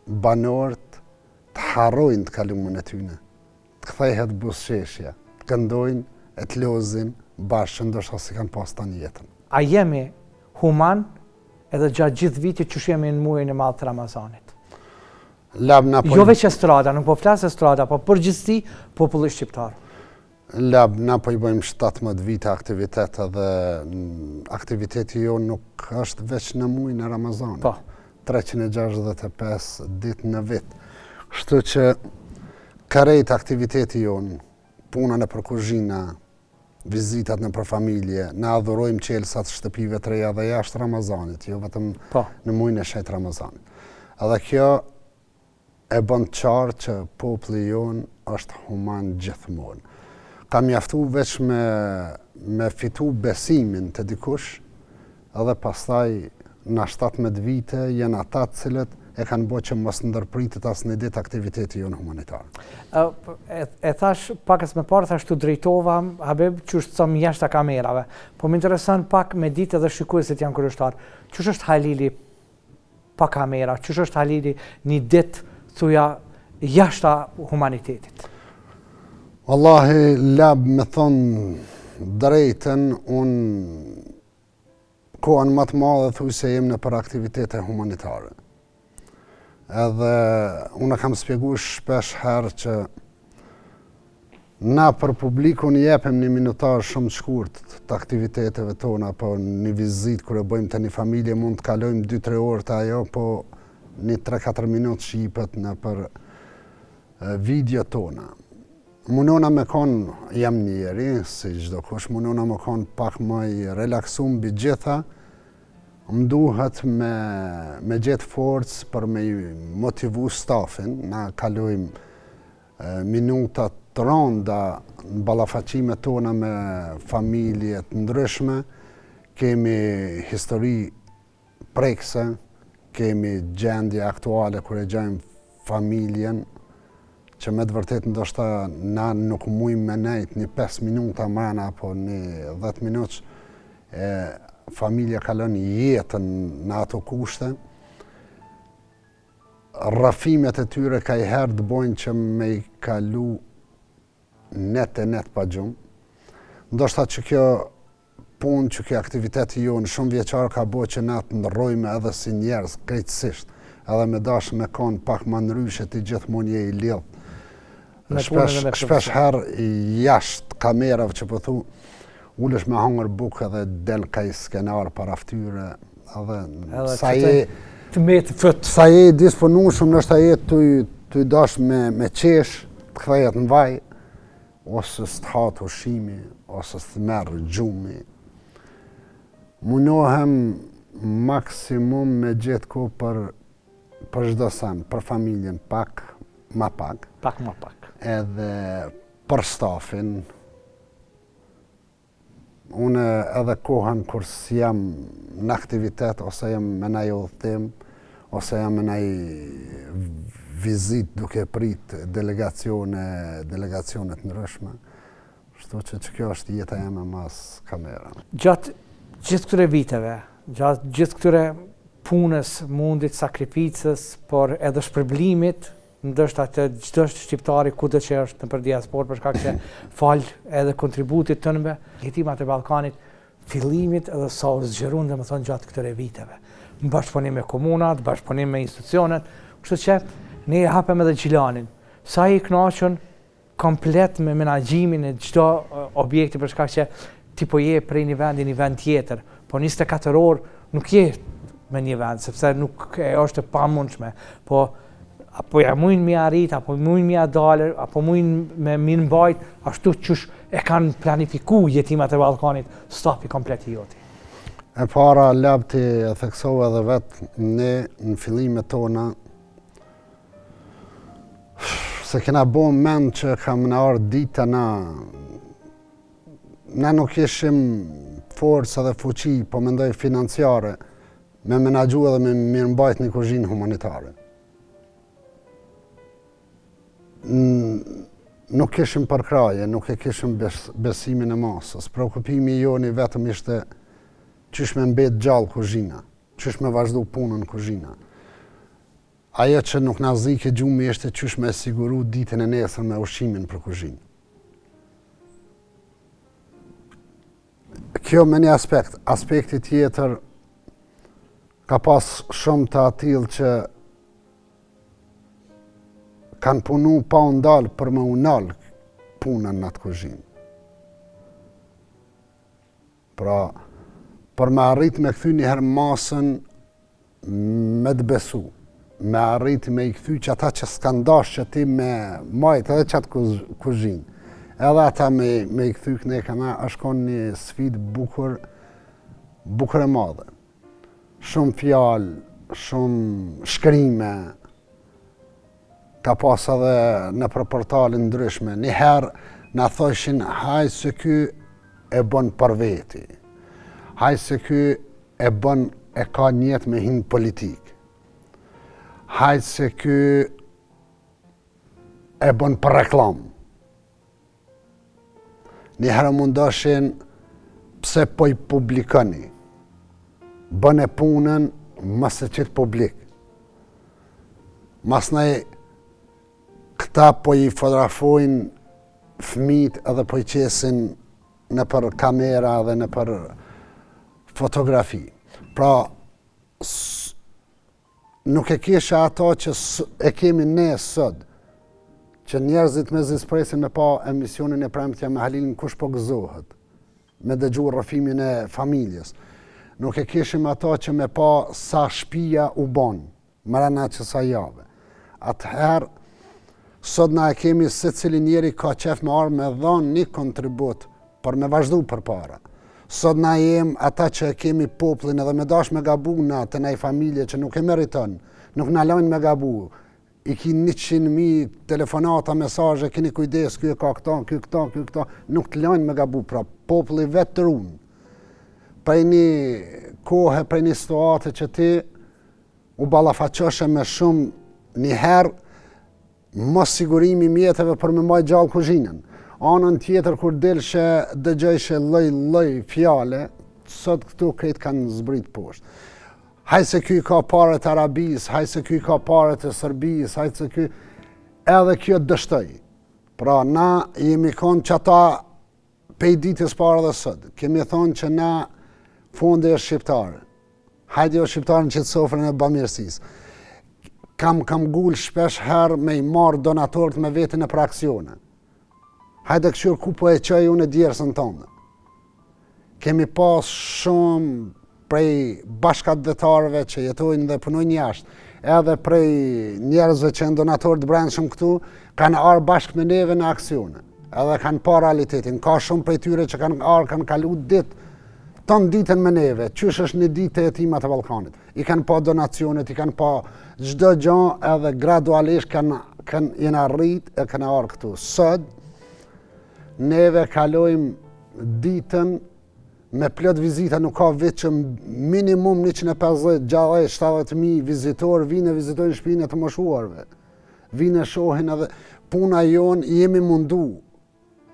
Speaker 8: banorët të harrojnë të kalumen e tyne, të kthehet buzëqeshja, të këndojnë e të lozin bashkë që ndoshta s'i kanë pas tanë jetën.
Speaker 1: A jemi human edhe gjatë gjithë vitit qysh jemi në muajin e madh të Ramazanit?
Speaker 8: Lab na
Speaker 1: po Jo veç estrada, nuk po flas estrada, po përgjithësi populli shqiptar.
Speaker 8: Lab na po i bëjmë 17 vite aktivitet edhe aktiviteti jonë nuk është veç në mujin e Ramazanit.
Speaker 1: Po.
Speaker 8: 365 ditë në vit. Kështu që krejt aktiviteti jonë, puna nëpër kuzhina, vizitat nëpër familje, na dhurojmë çelësat shtëpive të reja dhe jashtë Ramazanit, jo vetëm
Speaker 1: po.
Speaker 8: në mujin e shenjtë Ramazanit. Edhe kjo e bën të qartë që populli jonë është human gjithmonë. Ka mjaftu veç me, me fitu besimin te dikush, edhe pastaj në 17 vite janë ata të cilët e kanë bo që mos ndërpritet as një ditë aktiviteti jonë
Speaker 1: humanitar. E, e thash pakës më parë, thash t'u drejtova, Habib, qysh të thom jashtë kamerave. Po më intereson pak me ditë edhe shikuesit janë kurioshtar. Qysh është Halili pa kamera, qysh është Halili një ditë, thuja, jashta humanitetit?
Speaker 8: Wallahi, Lab me thonë drejtën, unë kohën më të madhe thuj se jem nëpër aktivitete humanitare. Edhe unë e kam spjegu shpesh herë që Na për publikun jepim një minutazh shumë të shkurt të aktiviteteve tona, po një vizitë kur e bëjmë te një familje mund të kalojmë 2-3 orë te ajo, po një 3-4 minutë që jipet nëpër video tona. Munona me konë, jam njeri, si çdokush, munona me konë pak më i relaksum mbi gjitha, më duhet me, me gjetë forcë për me motivu stafin, na kalojmë minuta të randa në ballafaqimet tona me familje të ndryshme, kemi histori prekëse, kemi gjendje aktuale kur e gjejmë familjen, që me të vërtet ndoshta na nuk mujmë me nejt një 5 minuta mrena apo një 10 minutë. e familja kalon jetën në ato kushte, rrëfimet e tyre kajherë të bojnë që me i kalu net e net pa gjumë. Ndoshta që kjo punë, që kjo aktivitet i jonë shumëvjeçar ka bo që na të ndërrojmë edhe si njerëz krejtësisht, edhe me dashë me konë pak ma ndryshe ti gjithmonë je i lidhë. Shpesh, shpesh herë jashtë kamerave që po thu, ulesh me hangër bukë edhe del kaj skenar para ftyre, edhe,
Speaker 1: edhe sa je të metë
Speaker 8: fët. Sa je i disponueshëm, ndoshta je tuj, tuj dash me, me qesh, të kthehet në vaj, ose s'të hahet ushqimi, ose s'të merr gjumi. Munohem maksimum me gjetë kohë për për çdo sen, për familjen pak ma pak.
Speaker 1: Pak ma pak.
Speaker 8: Edhe për stafin. Unë edhe kohën kur s'jam në aktivitet, ose jam me naj udhëtim, ose jam me naj vizitë duke prit delegacione, delegacione të ndryshme. Kështu që që kjo është jeta jeme mas kamerave.
Speaker 1: Gjatë gjithë këtyre viteve, gjatë gjithë këtyre punës, mundit, sakrificës, por edhe shpërblimit, ndoshta të çdo shqiptari kudo që është nëpër diasporë për shkak se falë edhe kontributit tënve, Jetimat e Ballkanit, fillimit edhe sa u zgjerun domethënë gjatë këtyre viteve. Në bashkëpunim me komunat, bashkëpunim me institucionet, kështu që ne e hapëm edhe Gjilanin. Sa i kënaqun komplet me menaxhimin e çdo objekti për shkak që ti po je prej një vendi në një vend tjetër, po 24 orë nuk je me një vend, sepse nuk e është e pamundshme, po apo ja mujnë me arrit, apo mujnë me ia dalë, apo mujnë me mirëmbajt, ashtu qysh e kanë planifiku jetimat e Ballkanit, stafi komplet i joti.
Speaker 8: E para, Lab, ti e theksove edhe vetë, ne në fillimet tona, S'e kena bo mend që ka me na ardhë dita na na nuk kishim forcë edhe fuqi, po mendoj financiare, me menaxhu edhe me mirëmbajt një kuzhinë humanitare. Nuk kishim përkrahje, nuk e kishim besimin e masës. Preokupimi jonë i vetëm ishte qysh me mbet gjallë kuzhina, qysh me vazhdu punën kuzhina. Ajo që nuk na zike gjumi ishte qysh me siguru ditën e nesërme ushqimin për kuzhinë. Kjo me një aspekt, aspekti tjetër ka pas shumë të atillë që kanë punu pa u ndalë për me u nalë punën në atë kuzhinë. Pra, për me arrit me kthy një herë masën me të besu, me arrit me i kthy që ata që s'kanë dash që ti me majt edhe qatë kuzhinë, edhe ata me, me i kthy këne kana, është konë një sfidë bukur, bukur e madhe. Shumë fjalë, shumë shkrime, Ka pas edhe nëpër portale ndryshme. Një herë na thojshin haj se ky e bën për veti. Haj se ky e bën e ka nijet me hi n'politikë. Haj se ky e bën për reklamë. Një herë mundoshin pse po i publikoni. Bëne punën mos e qit publik. Masnej këta po i fotografojnë fëmijët edhe po i qesin nëpër kamera dhe nëpër fotografi. Pra, Nuk e kisha ato që e kemi ne sot, që njerëzit mezi s'presin me pa emisionin e premtja me Halilin kush po gëzohet, me dëgju rrëfimin e familjes. Nuk e kishim ato që me pa sa shpia u bon, mrena qësaj jave. Atëherë, sot na e kemi secili njeri ka qef me ardhë me dhonë një kontribut për me vazhdu përpara. Sot na jem ata që e kemi popullin edhe me dash me gabu na te naj familje që nuk e meriton, nuk na lojnë me gabu, i ki 100.000 telefonata, mesazhe, keni kujdes, ky e ka këto, ky këto, ky këto, nuk të lojnë me gabu, pra populli vetë të runë. Prej një kohe, prej një situate që ti u ballafaqoshe me shumë një herë, Mos sigurimi i mjeteve për me majt gjallë kuzhinën. Anën tjetër kur delshe dëgjojshe lloj lloj fjale, Sot këto krejt kanë zbrit poshtë. Haj se ky ka paret e Arabisë, haj se ky ka paret e Serbisë, haj se ky... Edhe kjo dështoi. Pra, na jemi konë qata pej ditës parë dhe sot. Kemi thonë që na fondi është shqiptar. Hajde o shqiptar në qëtë sofrën e bamirësisë. Kam kam gul shpesh herë me i marrë donatorët me vete nëpër aksione. Hajde këqyr ku po e çoj unë djersën tonë. Kemi pas shumë prej bashkatdhetarëve që jetojnë dhe punojnë jashtë, edhe prej njerëzve që janë donatorë të brendshëm këtu, kanë ardhë bashkë me neve në aksione, edhe kanë pa realitetin. Ka shumë prej tyre që kanë ardhë, kanë kalu ditë, tonë ditën me neve, qysh është një ditë te jetimat e Ballkanit. I kanë pa donacionet, i kanë pa çdo gjo, edhe gradualisht kanë, kanë jena rrit e kanë ardhë këtu. Sot, neve kalojmë ditën me plot vizita, nuk ka vit që minimum 150, 60, 70 mijë vizitorë vinë e vizitojnë shpinë e të moshuarve. Vinë e shohin edhe puna jonë jemi mundu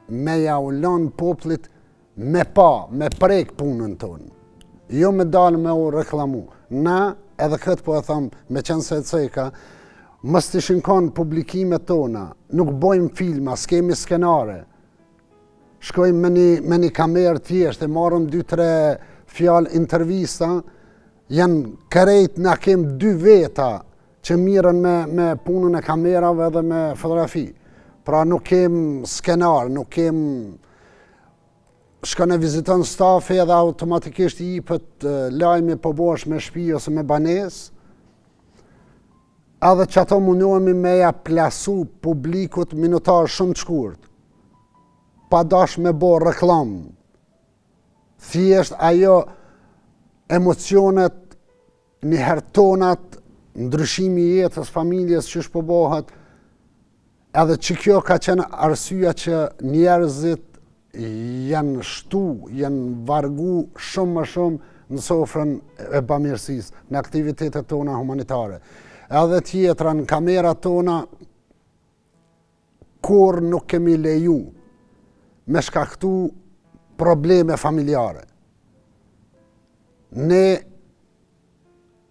Speaker 8: me ja u lon popullit me pa, me prek punën tonë. Jo me dalë me u reklamu. Na, edhe këtë po e thom, me qenë se e ceka, mos t'ishin konë publikimet tona, nuk bojmë filma, s'kemi skenare, Shkojmë me një, me një kamerë thjesht, e marrëm 2-3 fjalë intervista, janë krejt na kem dy veta që mirren me, me punën e kamerave dhe me fotografi. Pra nuk kem skenar, nuk kem shkon e viziton stafi edhe automatikisht i jipet lajmi po bohesh me shpi ose me banesë, edhe qato mundohemi me ja plasu publikut minutazh shumë të shkurt, pa dash me bo reklamë. Thjesht ajo emocionet, njëherë tonat, ndryshimi i jetës, familjes, qysh po bohet, edhe që kjo ka qenë arsyeja që njerëzit janë shtu, janë vargu shumë më shumë në sofrën e bamirësisë, në aktivitetet tona humanitare. Edhe tjetra, në kamerat tona, kurrë nuk kemi leju me shkaktu probleme familjare. Ne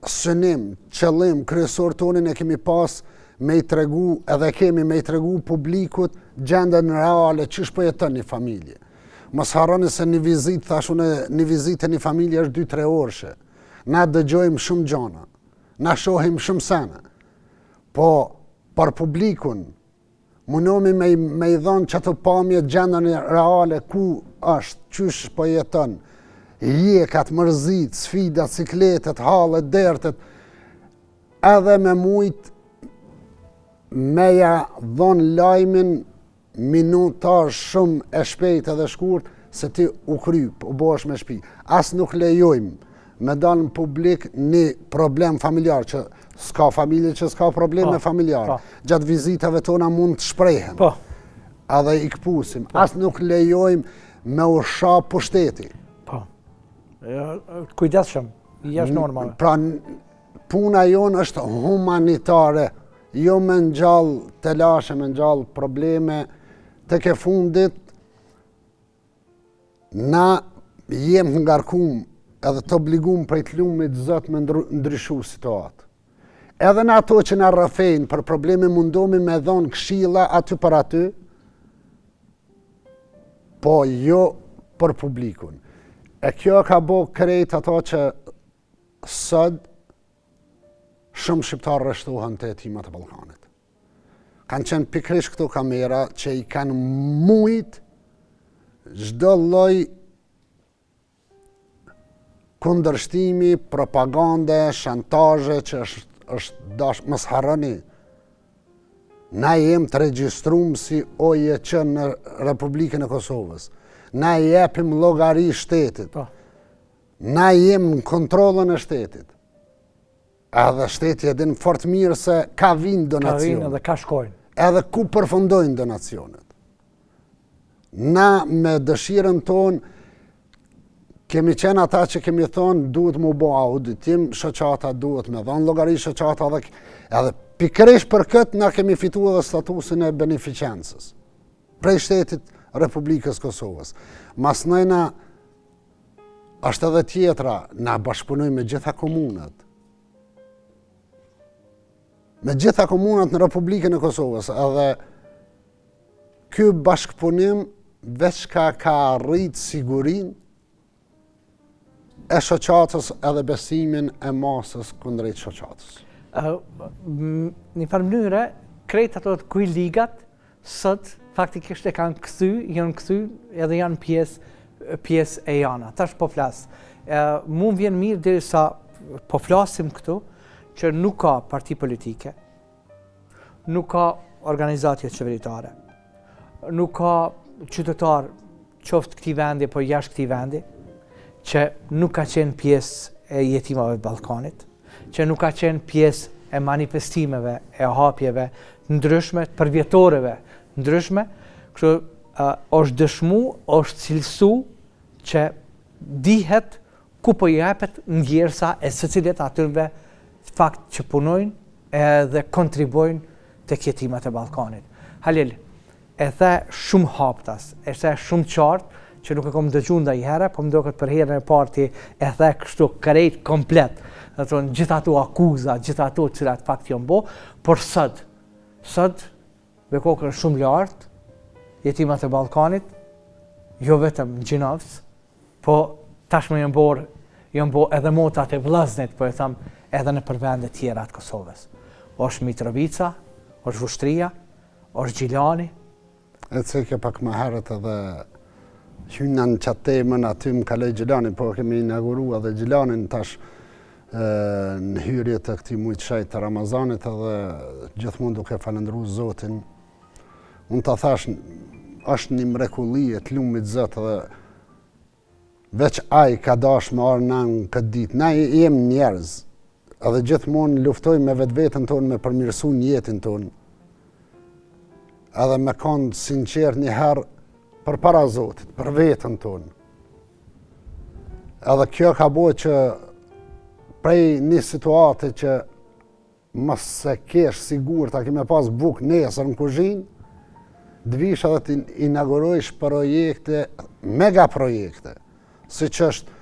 Speaker 8: synim, qëllim kryesor tonin e kemi pas me i tregu, edhe kemi me i tregu publikut gjendjen reale qysh po jeton një familje. Mos harroni se një vizitë, thash unë, një vizitë te një familje është 2-3 orëshe. Na dëgjojmë shumë gjona, na shohim shumë sene. Po, për publikun, Munohemi me, me i dhonë qato pamje gjendjen reale ku është, qysh po jeton, jekat, mërzitë, sfidat, sikletet, hallet, dertet, edhe me mujt me ja dhonë lajmin minutazh shumë e shpejt edhe shkurt, se ti u kry, u bohesh me shpi. As nuk lejojmë me dalë në publik një problem familjar, që s'ka familje që s'ka probleme po, familjare. Po. Gjatë vizitave tona mund të shprehen. Po. Edhe i këpusim. Po. As nuk lejojmë me u sha pushteti.
Speaker 1: Po. Kujdesshëm, jashtë normave.
Speaker 8: Pra, puna jonë është humanitare, jo me ngjall telashe, me ngjall probleme, tek e fundit, Na jem të ngarkum edhe të obligum prej të lumit Zot me ndryshu situatë. Edhe në ato që na rrëfejnë për probleme mundomi me dhonë këshilla aty për aty, po jo për publikun. E kjo ka bo krejt ato që sot shumë shqiptarë rreshtohen te jetimat e Ballkanit. Kanë qenë pikërisht këto kamera që i kanë mujt çdo lloj kundërshtimi, propagande, shantazhe që është, është dash, mos harroni. Na jem të regjistrum si OJQ në Republikën e Kosovës. Na i jepim llogari shtetit. Po. Na jem në kontrollën e shtetit. Edhe shteti e din fort mirë se ka vinë donacionet.
Speaker 1: Ka vinë edhe ka shkojnë.
Speaker 8: Edhe ku përfundojnë donacionet. Na me dëshirën tonë, kemi qenë ata që kemi thonë duhet m'u bo auditim, shoqata duhet me dhonë llogari shoqata dhe edhe pikërisht për këtë na kemi fitu edhe statusin e beneficencës prej shtetit Republikës Kosovës. Masnejna. Është edhe tjetra, na bashkëpunojmë me gjitha komunat. Me gjitha komunat në Republikën e Kosovës, edhe ky bashkëpunim veç ka ka rrit sigurinë e shoqatës edhe besimin e masës kundrejt shoqatës.
Speaker 1: Një farë mënyre, krejt ato të kujligat, sot faktikisht e kanë kthy, janë kthy edhe janë pjesë pjesë e jana. Tash po flas. Mu më vjen mirë derisa po flasim këtu që nuk ka parti politike, nuk ka organizatë joqeveritare, nuk ka qytetar qoftë këtij vendi apo jashtë këtij vendi, që nuk ka qenë pjesë e jetimave të Ballkanit, që nuk ka qenë pjesë e manifestimeve, e hapjeve ndryshme, përvjetoreve ndryshme, kështu është dëshmu, është cilësu që dihet ku po jepet ndjersa e secilit atyrve fakt që punojnë edhe kontribuojnë tek jetimat e Ballkanit. Halil, E the shumë haptas, e the shumë qartë, që nuk e kom dëgju ndonjëherë, po më doket për herën e parë ti e the kështu krejt komplet. Do të thonë gjithë ato akuza, gjithë ato të cilat fakt janë bo, por sot, sot me kokën shumë lart, jetimat e Ballkanit, jo vetëm në Gjinovc, po tashmë janë bërë janë bo edhe motrat e vllaznit, po e tham, edhe nëpër vende tjera të Kosovës. Është Mitrovica, është Vushtrria, Është Gjilani.
Speaker 8: E ceke pak më herët edhe hyna në qatë temën, aty më kaloi Gjilani, po kemi inauguru edhe Gjilanin tash në hyrje të këtij muajit të shenjtë të Ramazanit edhe gjithmonë duke falënderu Zotin. Unë ta thash, është një mrekulli e të lumit Zot edhe Veç ai ka dash me ardhë na në këtë ditë. Na jem njerëz, edhe gjithmonë luftojmë me vetveten tonë me përmirësu jetën tonë. Edhe me konë sinqert një herë përpara Zotit, për veten tonë. Edhe kjo ka bo që prej një situate që Mos s'e kesh sigurt a ke me pas bukë nesër në kuzhinë, të vish edhe të inaugurojsh projekte, mega projekte, siç është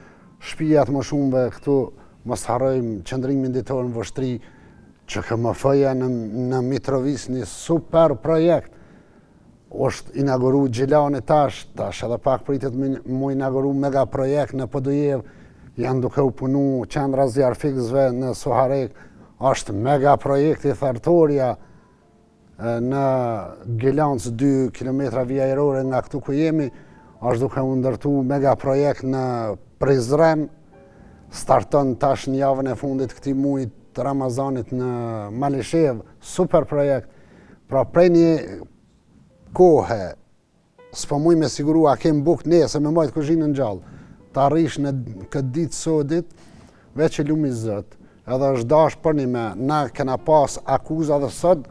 Speaker 8: shpija të moshume këtu, mos harrojmë qëndrimin ditor në Vushtri, QKMF-ja në, në Mitrovicë një super projekt, është inauguru Gjilani tash, tash edhe pak pritet mu inauguru mega projekt në Podujevë, janë duke u punu qendra zjarrfikësve në Suharekë, është mega projekti Thertorja në Gilanc 2 km vijë ajrore nga këtu ku jemi, është duke u ndërtu mega projekt në Prizren, starton tash në javën e fundit këtij mujit të Ramazanit në Malishevë, super projekt, Pra prej një kohe, s'po muj me siguru a kem bukë nesër me majtë kuzhinën gjallë, të arrish në këtë ditë sodit, veç i lumi Zot, edhe është dash për një me, na kena pas akuza dhe sot,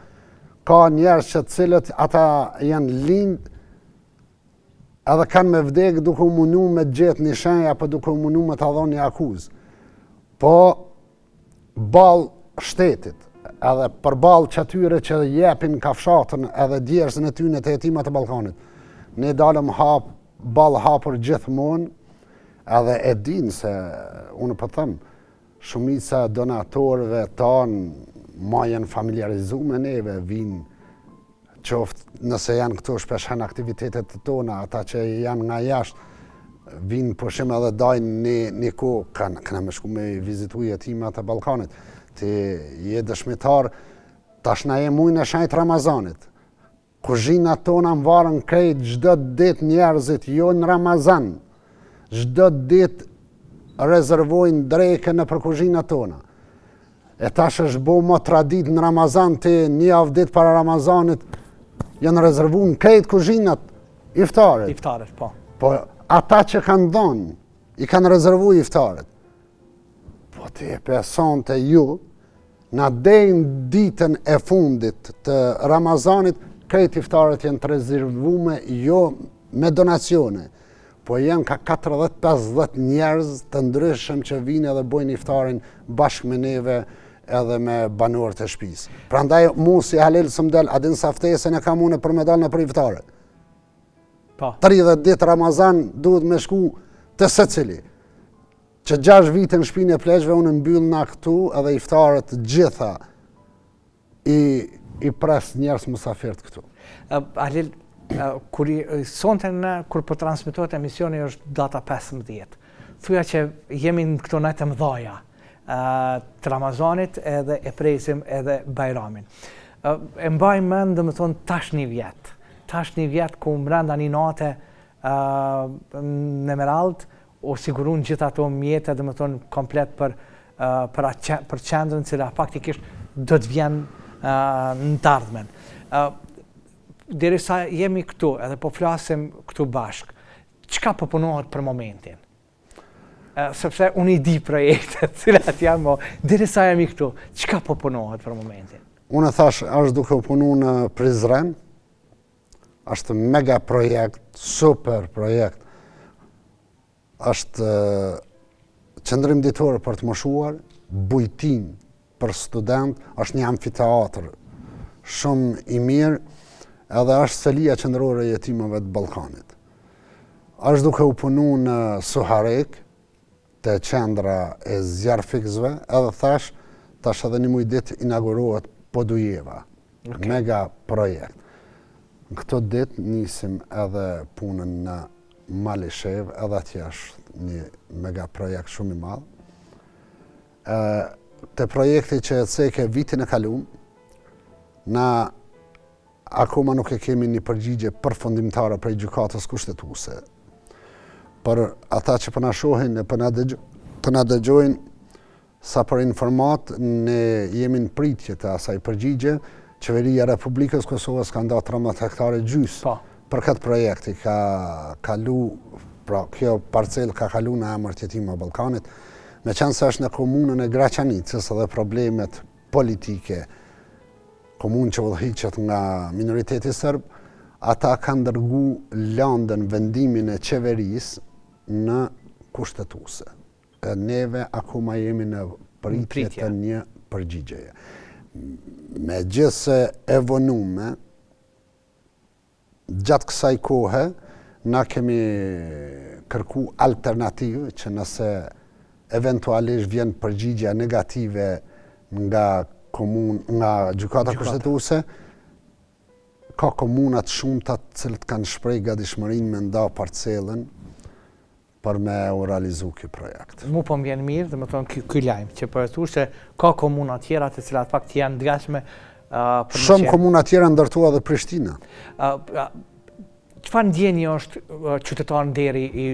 Speaker 8: ka njerëz që të cilët ata janë lind, edhe kanë me vdek duke u munu me gjetë një shenjë, apo duke u munu me ta dhonë një akuzë. Po, ballë shtetit, edhe përballë qatyre që jepin kafshatën edhe djersën e tyne te jetimat e Ballkanit. Ne dalëm hap, ballë hapur gjithmonë, edhe e dinë se, unë po them, shumica donatorëve tanë ma janë familiarizu me neve, vinë qoftë nëse janë këtu shpeshherë në aktivitetet tona, ata që janë nga jashtë, vinë pushim edhe dajnë një, një kohë, kanë, kena me shku me vizitu jetimat e Ballkanit. Ti je dëshmitar, tash na jem mujin e shenjtë Ramazanit. Kuzhinat tona mvaren krejt çdo ditë njerëzit, jo në Ramazan. Çdo ditë rezervojnë drekën nëpër kuzhinat tona. E tash është bo mo traditë në Ramazan të një javë ditë para Ramazanit janë rezervu në krejt kuzhinat iftaret.
Speaker 1: Iftaret, po.
Speaker 8: Po ata që kanë dhonë, i kanë rezervu iftaret. Po ti e pe sonte ju, na deri në ditën e fundit të Ramazanit, krejt iftaret janë të rezervume jo me donacione, Po janë ka 40-50 njerëz të ndryshëm që vijnë edhe bojnë iftarin bashkë me neve edhe me banorët e shtëpisë. Prandaj mu si Halil s'më del, a din sa ftesën e kam unë për me dal nëpër iftare. Po. 30 ditë Ramazan duhet me shku te secili. Që 6 vite në shpinë e pleqve, unë mbyllna këtu edhe iftarët të gjitha i, i pres njerëz musafirt
Speaker 1: këtu. Halil, kur i, sonte në, kur po transmitohet emisioni është data 15. Thuja që jemi në këto netë të mëdhaja të Ramazanit edhe e presim edhe Bajramin. E mbaj mend, domethonë, tash një vjet. Tash një vjet ku mrenda një nate në Emerald u sigurun gjithë ato mjete, domethonë, komplet për, për, atë, për qendrën, cila faktikisht do të vjen në të ardhmen. Derisa jemi këtu edhe po flasim këtu bashkë, çka po punohet për momentin? Sepse unë i di projektet, cilat janë, mo, derisa jemi këtu, çka po punohet për momentin?
Speaker 8: Unë e thash, është duke u punu në Prizren, është mega projekt, super projekt, është qëndrim ditor për të moshuar, bujtinë për student, është një amfiteatr shumë i mirë, edhe është selia qendrore e jetimave të Ballkanit. Është duke u punu në Suharekë, te qendra e zjarrfikësve, edhe thash, tash edhe një muj ditë inaugurohet Podujeva. Okay. Mega projekt. Në këto ditë nisim edhe punën në Malishevë, edhe atje është një mega projekt shumë i madh. Ë te projekti që e ceke vitin e kalum, na akoma nuk e kemi një përgjigje përfundimtare prej gjykatës kushtetuese. Për ata që po na shohin e po na po na dëgjojnë, sa për informatë, ne jemi në pritje të asaj përgjigje, Qeveria e Republikës Kosovës ka nda 13 hektare gjysë po. për këtë projekt i ka kalu, pra kjo parcelë ka kalu në emër të Jetimave Ballkanit, meqenëse është në komunën e Graçanicës dhe problemet politike, komunë që udhëhiqet nga minoriteti serb, ata kanë dërgu landën vendimin e qeverisë në kushtetuse. E neve akoma jemi në pritje të një përgjigjeje. Megjithëse e vonume, gjatë kësaj kohe, na kemi kërku alternativë që nëse eventualisht vjen përgjigja negative nga komun, nga gjykata kushtetuese, ka komuna të shumta të cilët kanë shpreh gatishmërinë me nda parcelën për me u realizu ky projekt.
Speaker 1: Mu po më vjen mirë, domethonë ky ky lajm që po e thush se ka komuna tjera të cilat fakt janë të gatshme
Speaker 8: uh, për Shumë komuna tjera ndër to edhe Prishtina.
Speaker 1: Uh, çfarë ndjenje është qytetar nderi i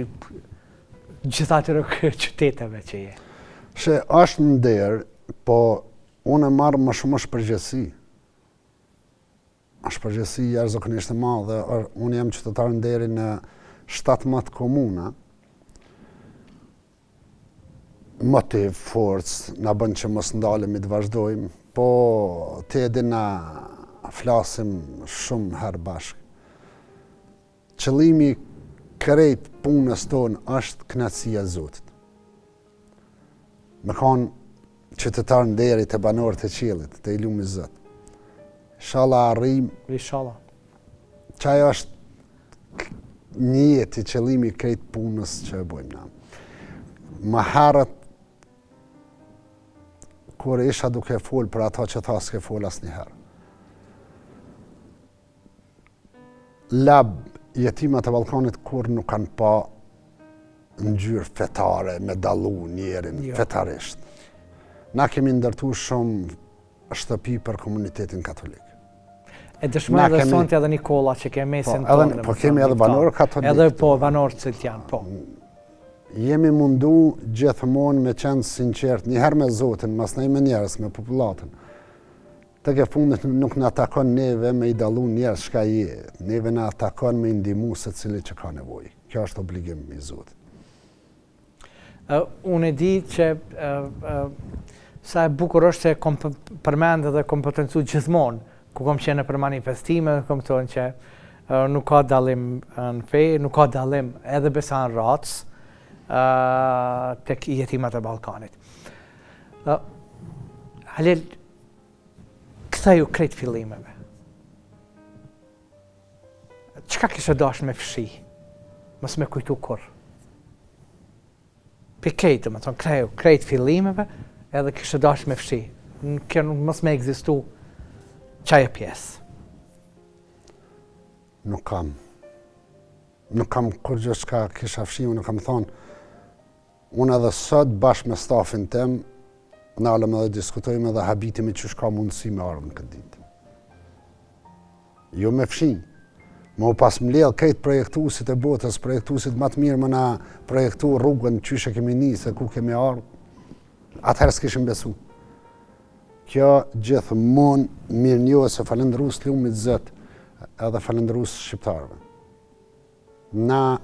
Speaker 1: gjithë atyre qyteteve që je?
Speaker 8: She, është nder, po unë e marr më shumë është përgjegjësi. Është përgjegjësi jashtëzakonisht e madhe. Unë jam qytetar nderi në 17 komuna. Motiv, forcë, na bën që mos ndalemi të vazhdojmë, po ti e din na flasim shumë herë bashkë. Qëllimi krejt punës tonë është kënaqësia e Zotit. Me kanë qytetar nderi te banorët e qiellit, te i lumi Zot. Inshallah arrijmë.
Speaker 1: Inshallah.
Speaker 8: Qajo është nijeti, qëllimi krejt punës që e bojmë na. Më herët, kur isha duke folë për ato që tha s'ke folë asnjëherë. Lab, jetimat e Ballkanit kurrë nuk kanë pa ngjyrë fetare me dallu njerin jo. fetarisht. Na kemi ndërtu shumë shtëpi për komunitetin
Speaker 1: katolik. E dëshmon edhe kemi... sonte edhe Nikolla që ke mesin
Speaker 8: po, tonë. Po kemi edhe banorë katolik.
Speaker 1: Edhe po banorë të cilët janë, po.
Speaker 8: Jemi mundu gjithmonë me qenë sinqert, njëherë me Zotin, masnej me njerëz, me popullatën. Tek e fundit nuk na takon neve me i dallu njerëz çka je, neve na takon me i ndihmu secilit që ka nevojë. Kjo është obligim i Zotit.
Speaker 1: Unë e di që sa e bukur është se kom përmend dhe kom potencu gjithmonë, ku kom qenë për manifestime, kom thonë që nuk ka dallim në fe, nuk ka dallim edhe besa në racë, tek jetimat e Ballkanit. Halil, Ktheju krejt fillimeve. Çka kishe dash me fshi? Mos me kujtu kurrë. Pi krejt, domethonë, krejt, krejt fillimeve, edhe kishe dash me fshi. Kjo nuk mos me ekzistu qajo pjesë.
Speaker 8: Nuk kam. Nuk kam kurgjë çka kisha fshi, unë kam thonë, unë edhe sot bashkë me stafin tem, nalem edhe diskutojmë edhe habitemi qysh ka mundësi me ardhë në këtë ditë. Jo me fshi. Me u pas mbledh krejt projektuesit e botës, projektuesit ma të mirë me na projektu rrugën qysh e kemi nisë e ku kemi ardhë, atëherë s'kishim besu. Kjo gjithmonë mirënjohës e falënderues të lumit Zot edhe falënderues shqiptarëve. Na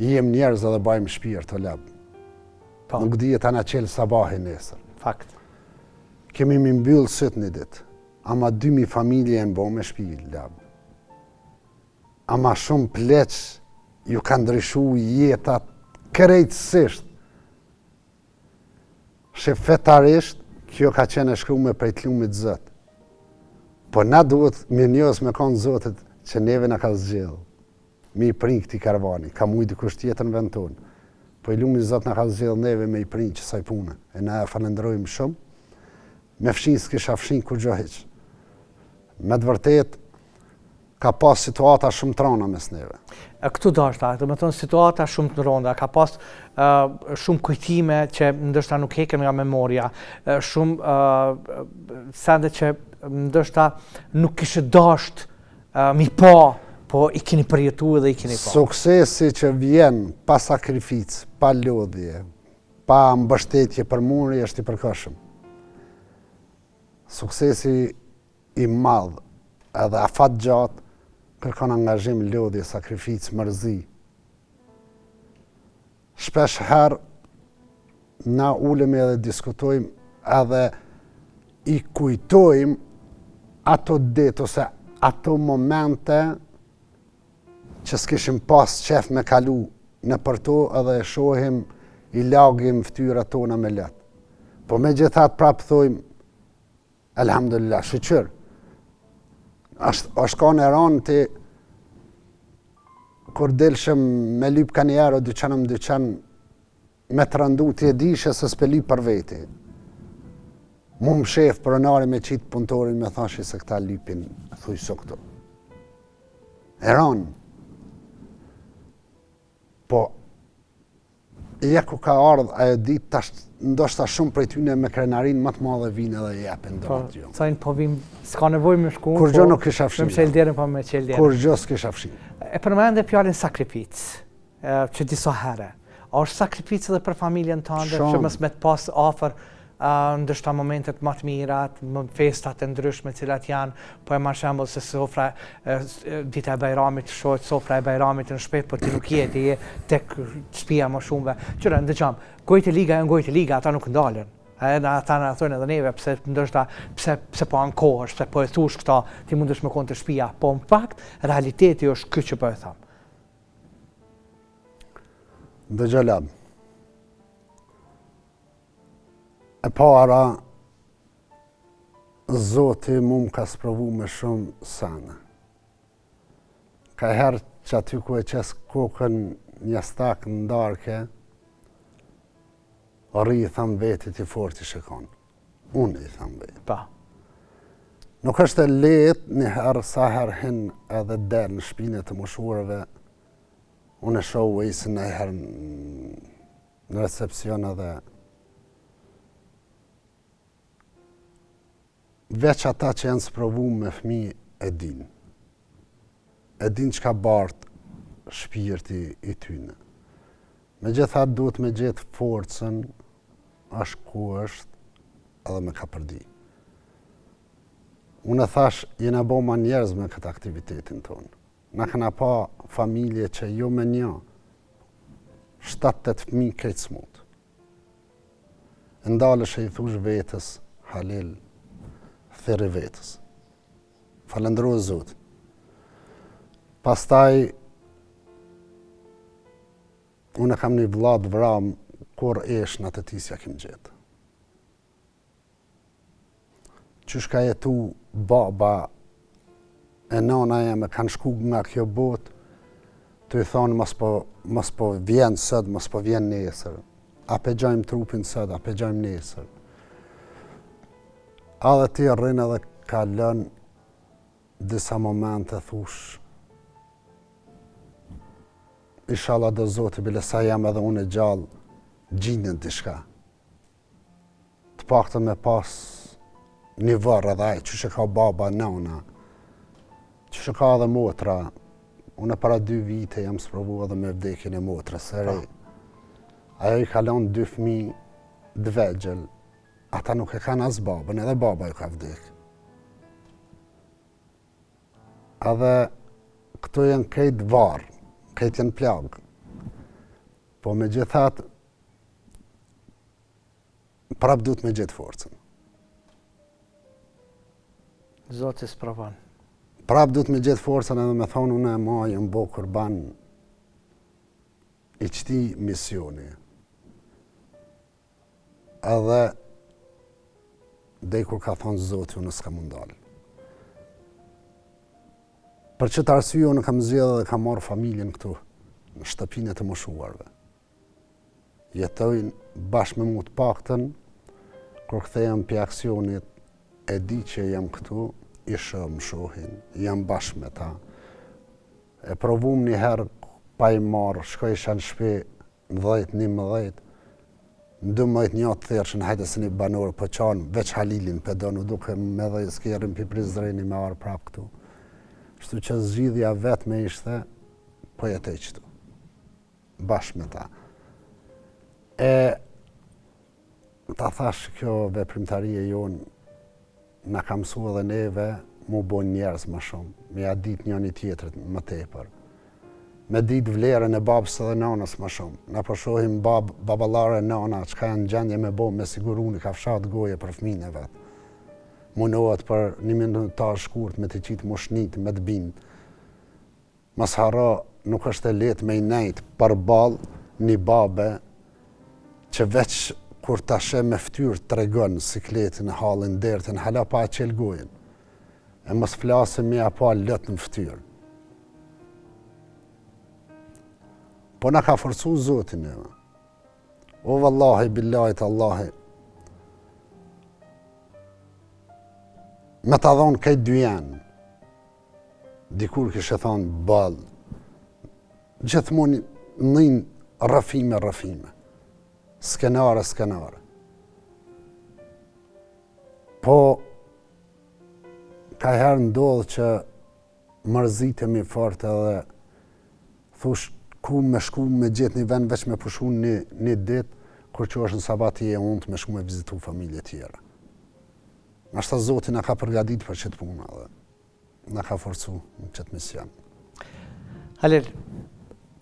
Speaker 8: jem njerëz edhe bajmë shpirt o Lab. Po. Nuk dihet a na çel sabahi nesër.
Speaker 1: Fakt.
Speaker 8: Kemi mi mbyll sytë një ditë. Ama 2000 familje janë bo me shpi, Lab. Ama shumë pleq ju ka ndryshu jeta krejtësisht. She fetarisht, kjo ka qenë e shkrume prej të lumit Zot. Po na duhet mirënjohës me konë Zotit që neve na ka zgjedhë. Me i prin këtij karvani, ka mujt dikush tjetër në vend tonë. Po i lumi Zot na ka zgjedhë neve me i prin qësaj pune. E na e falënderojmë shumë. Me fshi s'kisha fshi kurgjo hiç. Me të vërtetë, ka pas situata shumë të rënda mes
Speaker 1: neve. E këtu dashta, domethonë situata shumë të rënda, ka pas shumë kujtime që ndoshta nuk heken nga memoria, shumë sende që ndoshta nuk kishe dasht mi pa, po i keni përjetu edhe i keni pa.
Speaker 8: Suksesi që vjen pa sakrificë, pa lodhje, pa mbështetje për muri është i përkohshëm. Suksesi i madh edhe afatgjatë kërkon angazhim, lodhje, sakrificë, mërzi. Shpesh herë na ulemi edhe diskutojmë edhe i kujtojmë ato ditë ose ato momente që s'kishim pas qef me kalu nëpër to edhe e shohim i lagim ftyrat tona me lot. Po megjithatë prapë thojmë Elhamdulillah, shyqyr. Është është kanë e ranë ti kur delshem me lyp ka një euro dyqan më dyqan me të rëndu ti e dishe se s'pe lyp për veti. Mu më shef pronari me qitë punëtorin me thanë shi se këta lypin thuj so këto. E ranë. Po, Ja ku ka ardhë ajo ditë, tash ndoshta shumë prej tyne me krenarinë më të madhe vinë edhe jepin
Speaker 1: do po, të jo. Cajnë po vim, s'ka nevojë me shku.
Speaker 8: Kurgjo po, nuk kisha fshi.
Speaker 1: Me çel derën po me çel derën.
Speaker 8: Kurgjo s'kisha fshi.
Speaker 1: E përmende fjalën sakrificë, që disa herë. A është sakrificë edhe për familjen tënde që mos me të pas afër ndoshta momentet më të mira, më festat e ndryshme cilat janë, po e marr shembull se sofra dita e Bajramit, shohet sofra e Bajramit në shtëpi, po ti nuk je, ti je tek shtëpia më shumëve. Qyre, ndëgjom, gojët e liga janë gojët e liga, ata nuk ndalen. Edhe ata na thonë edhe neve pse ndoshta pse pse po ankohesh, pse po e thush këta, ti mundesh me konë te shtëpia, po në fakt realiteti është ky që po e them.
Speaker 8: Ndëgjo Lab. E para, Zoti mu më ka sprovu me shumë sene. Ka herë që aty ku e qes kokën n'jastak në darke, rri i tham vetit i fort ishe konë. Unë i tham vetit.
Speaker 1: Pa.
Speaker 8: Nuk është e lehtë një herë sa herë hin edhe del në shpinë e të moshuarve, unë e shoh Uejsin një herë në recepcion edhe veç ata që janë sprovu me fmi e din. E din çka bart shpirti i tyne. Megjithatë duhet me gjetë forcën është ku është edhe me kapërdi. Unë e thash, jena bo ma njerëz me këtë aktivitetin tonë. Na kena pa familje që jo me një, 7-8 fëmijë krejt smut. E ndalesh e i thush vetës, Halil, thirri vetës. Falënderoje Zotin. Pastaj, unë e kam një vlla të vramë, kurrë eshtnat e tij s'ja kim gjetë. Qysh ka jetu baba e nana jeme kanë shku nga kjo botë, tu i thonë mos po Mos po vjen sot, mos po vjen nesër. A pe gjajmë trupin sot, a pe gjajmë nesër. Edhe ti rrin edhe kalon disa momente thush Ishalla do Zoti bile sa jam edhe unë e gjallë gjindet diçka. Të paktën me pas një vorr edhe ai, qysh e ka baba, nana, qysh e ka edhe motra, unë para dy vite jam sprovu edhe me vdekjen e motrës, e re. Po. Ajo i ka lon dy fmi të vegjël, ata nuk e kanë as babën, edhe baba ju ka vdek. Edhe këto janë krejt varrë, krejt janë plagë. Po megjithatë, prap duhet me gjetë forcën.
Speaker 1: Zoti sprovon.
Speaker 8: Prap duhet me gjetë forcën edhe me thonë unë e ma jam bo kurban i qëtij misioni. Edhe dej kur ka thonë Zoti unë s'kam me u ndalë. Për qëtë arsye unë kam zgjedhë dhe kam marrë familjen këtu, në shtëpinë e të moshuarve. Jetojnë bashkë me mu të paktën, kur kthehem prej aksionit, e di që jam këtu, i shoh, më shohin, jam bashkë me ta. E provum një herë pa i marrë, shkojsha në shpi, Në dhetë, njëmëdhetë, në dymëdhetë një të thirrshin, hajde se një banor po qan, veç Halilin pe don, u duke me dhe skerrin pi Prizreni me ardh prapë këtu. Kështu që zgjidhja vetme ishte, po jetoj qëtu. Bashkë me ta. E, ta thash kjo veprimtari e jonë, Na ka mësu edhe neve mu bo njerëz më shumë, me ja ditë njëni tjetrit më tepër. Me ditë vlerën e babës edhe nanës më shumë. Na po shohim bab, baballarë e nana çka janë në gjendje me bo me siguru një kafshatë goje për fëmijën e vet. Munohet për një minutazh shkurt me të qitë mushnitë, me të bind. Mos harro, nuk është e lehtë me i nejt përballë një babe që veç kur ta sheh me fytyrë tregon sikletin, hallin, dertin, hala pa e çel gojën. E mos flasim me ia pa lot në fytyrë. Po na ka forcu Zoti neve. O vallahi, billahi, tallahi. Me ta dhonë krejt dynjanë. Dikur kishe thonë boll. Gjithmonë nin rrëfime, rrëfime. Skenare, skenare. Po, ka herë ndodhë që mërzitemi fort edhe thush ku me shku me gjetë një vend veç me pushu një, një ditë, kur që është në sabat e unë të me shku me vizitu familje tjera. Nashta Zoti na ka përgatit për qëtë punë edhe na ka forcu në qëtë mision.
Speaker 1: Halil,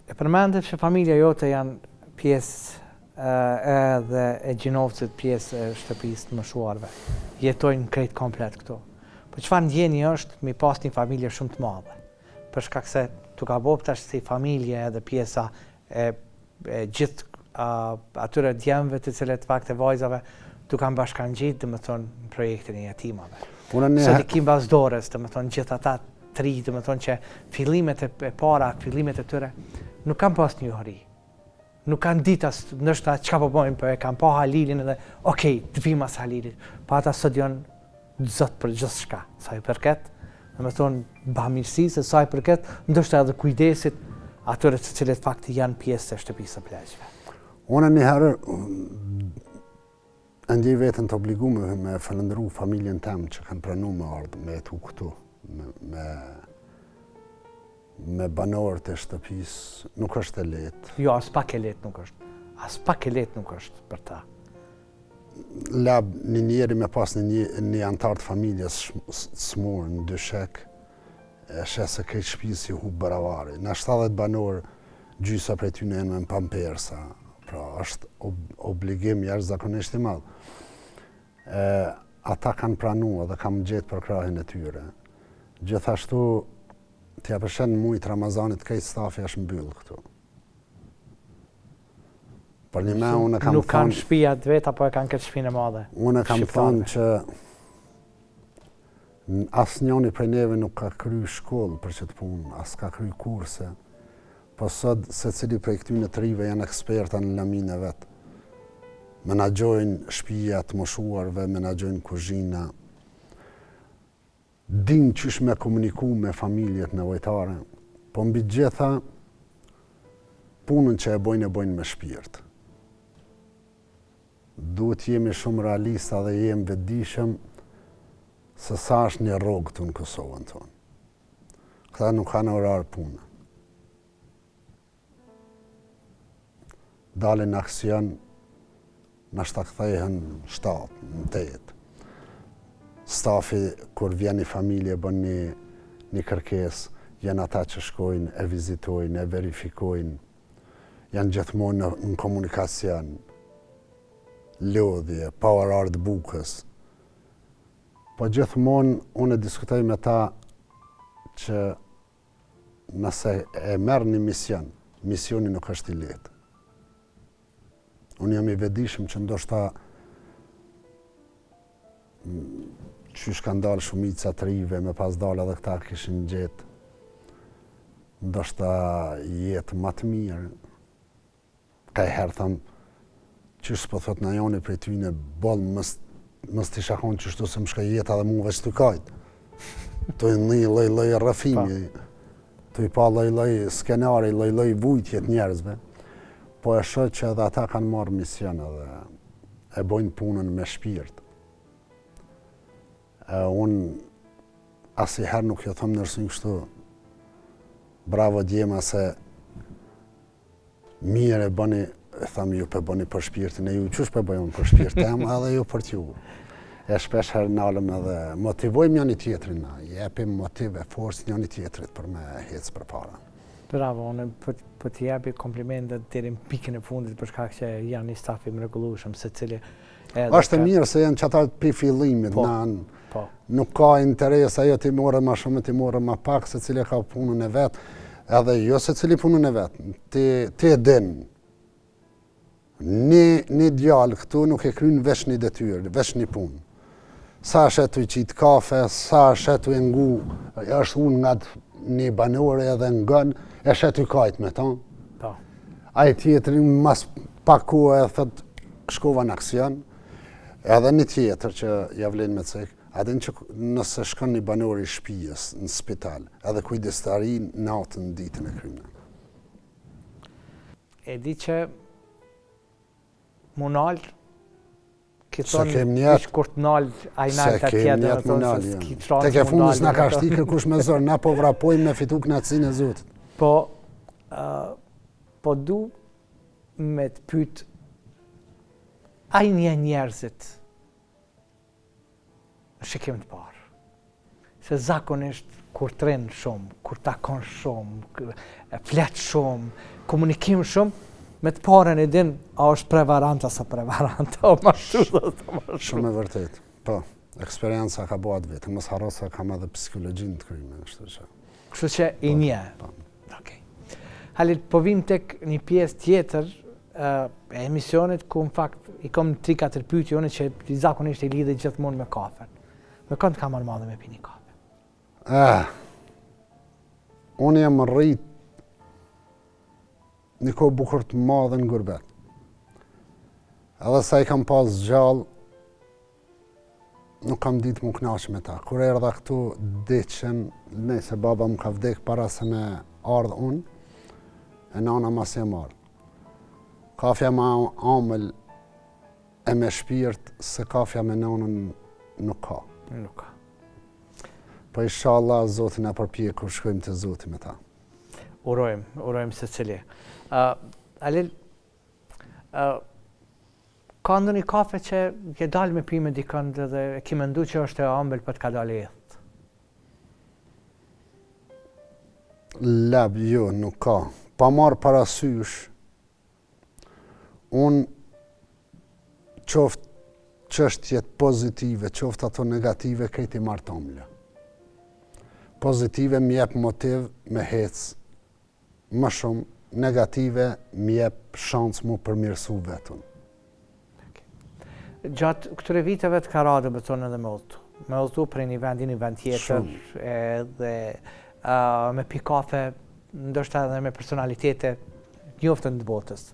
Speaker 1: e përmende që familja jote janë pjesë edhe e Gjinovcit, pjesë e shtëpisë të moshuarve. Jetojnë krejt komplet këtu. Po çfarë ndjenjë është mi pas një familje shumë të madhe? Për shkak se t'u ka bo tash si familje edhe pjesa e e gjithë atyre djemve të cilët fakt e vajzave t'u kanë bashkangjit, domethonë, në projektin e jetimave.
Speaker 8: Unë një...
Speaker 1: Sot i ki mbas dorës, domethonë, gjithë ata tri, domethonë, që fillimet e, e para, fillimet e tyre, nuk kanë pas njohuri. Nuk kanë ditë as ndoshta çka po bojnë, po e kanë pa Halilin edhe, okej, të vi mas Halilit. Po ata sot janë zot për gjithçka, sa i përket, domethonë, bamirësisë, sa i përket, ndoshta edhe kujdesit atyre të cilët fakt janë pjesë e shtëpisë së pleqve.
Speaker 8: Unë një herë e ndjej veten të obligu me, me falënderu familjen tem që kanë pranu me ardhë, me jetu këtu, me, me, me banorët e shtëpisë, nuk është e lehtë.
Speaker 1: Jo, as pak e lehtë nuk është. As pak e lehtë nuk është për ta.
Speaker 8: Lab një njeri me pas një, një, një antar të familjes smur në dyshek, e sheh se krejt shpisë i hup baravari. Na 70 banorë, gjysa prej tyne janë me pampersa, pra është ob, obligim jashtëzakonisht i madh. E, ata kanë pranu edhe kam gjetë përkrahjen e tyre. Gjithashtu, t'ja përshen në mujt Ramazanit, krejt stafi është mbyllë këtu. Për një me, unë kam
Speaker 1: Nuk kanë shpia të veta, po e kanë këtë shpinë e madhe.
Speaker 8: Unë kam thonë që asnjoni prej neve nuk ka kry shkollë për qëtë punë, as ka kry kurse. Po sot secili prej këtyne të rive janë eksperta në laminë e vet. Menaxhojnë shpija të moshuarve, menaxhojnë kuzhina, dinë qysh me komuniku me familjet nevojtare, po mbi të gjitha punën që e bojnë e bojnë me shpirt. Duhet të jemi shumë realista dhe jemi vetëdijshëm se sa është një rrogë këtu në Kosovën tonë. Këta nuk kanë orar pune. Dalin në aksion, nashta kthehen në 7, në 8. Stafi, kur vjen një familje, bën një, një kërkesë, janë ata që shkojnë, e vizitojnë, e verifikojnë, janë gjithmonë në, në komunikacion, lodhje, pa orar të bukës. Po gjithmonë unë e diskutoj me ta që nëse e merr një mision, misioni nuk është i lehtë. Unë jam i vetëdijshëm që ndoshta qysh kanë dalë shumica të rive, me pas dalë edhe këta kishin gjetë ndoshta jetë ma të mirë, Kajherë tham, qysh s'po thot najoni prej tyne, boll mos, mos t'isha konë qështu se më shkoi jeta dhe mu veç tu kajt. Tu i ni lloj lloj rrëfimi, tu i pa lloj lloj skenari, lloj lloj vujtje të njerëzve. Po e shoh që edhe ata kanë marrë mision edhe e bojnë punën me shpirt. E unë asnjëherë nuk ju thom nërsin kështu, bravo djema se Mirë e bëni, e tham ju pe bëni për shpirtin e ju, qysh pe bëj unë për shpirt tem, edhe ju për t'ju. E shpesh herë nalëm edhe motivojmë njëni tjetrin, na, jepim motiv e forcë njëni tjetrit për me hecë përpara.
Speaker 1: Bravo, unë po, po t'i jepi komplimente deri në pikën e fundit për shkak që janë një staf i mrekullueshëm secili
Speaker 8: edhe Është ka... mirë se janë qata pi fillimit, po, na, po. nuk ka interes ajo ti more ma shumë, ti more ma pak, secili ka punën e vet. Edhe jo secili punën e vet, ti, ti e din. Një, një djalë këtu nuk e kryn veç një detyrë, veç një punë. Sa është tu i qitë kafe, sa është tu e ngu, është unë nga një banore edhe ngën, e sheh tu kajt me ta.
Speaker 1: Po.
Speaker 8: Ai tjetri mas pak kohë e thot shkova në aksion, edhe një tjetër që ja vlen me cek, A din që nëse shkon një banor i shpijës në spital, edhe kujdestari natën ditën e kryjmë.
Speaker 1: E di që mu nal, ki thonë, ish kur të nal, ai nal të
Speaker 8: atje, dhe me thonë se s'ki jo. qanë Tek e fundit s'na ka shti kërkush me zor, na po vrapojmë me fitu knaqësinë e Zotit.
Speaker 1: Po, po du me të pyt, a i njeh njerëzit, në shikim të parë. Se zakonisht kur të rrin shumë, kur takon shumë, flet shumë, komunikim shumë, me të parën e din, a është prevarant, a s'a prevarant, a ma
Speaker 8: shu, a ma shu. Shumë e vërtet, po, eksperienca ka bo atë vetë, mos harro se kam edhe psikologjinë të kryme, kështu
Speaker 1: që. Kështu që i po, njeh. Po. Okej. Halil, po vim tek një pjesë tjetër e emisionit ku në fakt i kom 3-4 pyetje unë që zakonisht i lidhi gjithmonë me kafen. Me kënd të ka marrë malli me pi një
Speaker 8: kafe? Eh, unë jam rrit një kohë bukur të madhe në gurbet. Edhe sa i kam pas gjallë, nuk kam ditë m'u knaqë me ta. Kur erdha këtu, vdiqën, nëse baba më ka vdek para se me ardhë unë, e nana masi jam ardhë. Kafja ma amël e me shpirt se kafja me nanën nuk ka.
Speaker 1: Nuk ka.
Speaker 8: Po inshallah, Zoti na përpjek kur shkojmë te Zoti me ta.
Speaker 1: Urojmë, urojmë secili. Uh, Halil, uh, Ka ndonjë kafe që ke dalë me pi me dikënd dhe e ke mendu që është e ëmbël po të ka dalë e idhët?
Speaker 8: Lab, jo, nuk ka. Pa marrë parasysh, unë qoftë çështjet pozitive, qoftë ato negative, krejt i marr t'omla. Pozitive më jep motiv me hec më shumë negative më jep shans mu përmirësu vetën.
Speaker 1: Gjatë këtyre viteve të ka ra domethënë edhe me udhëtu. Me udhëtu prej një vendi në vend tjetër edhe me pi kafe. ndoshta edhe me personalitete t'njoftun të botës.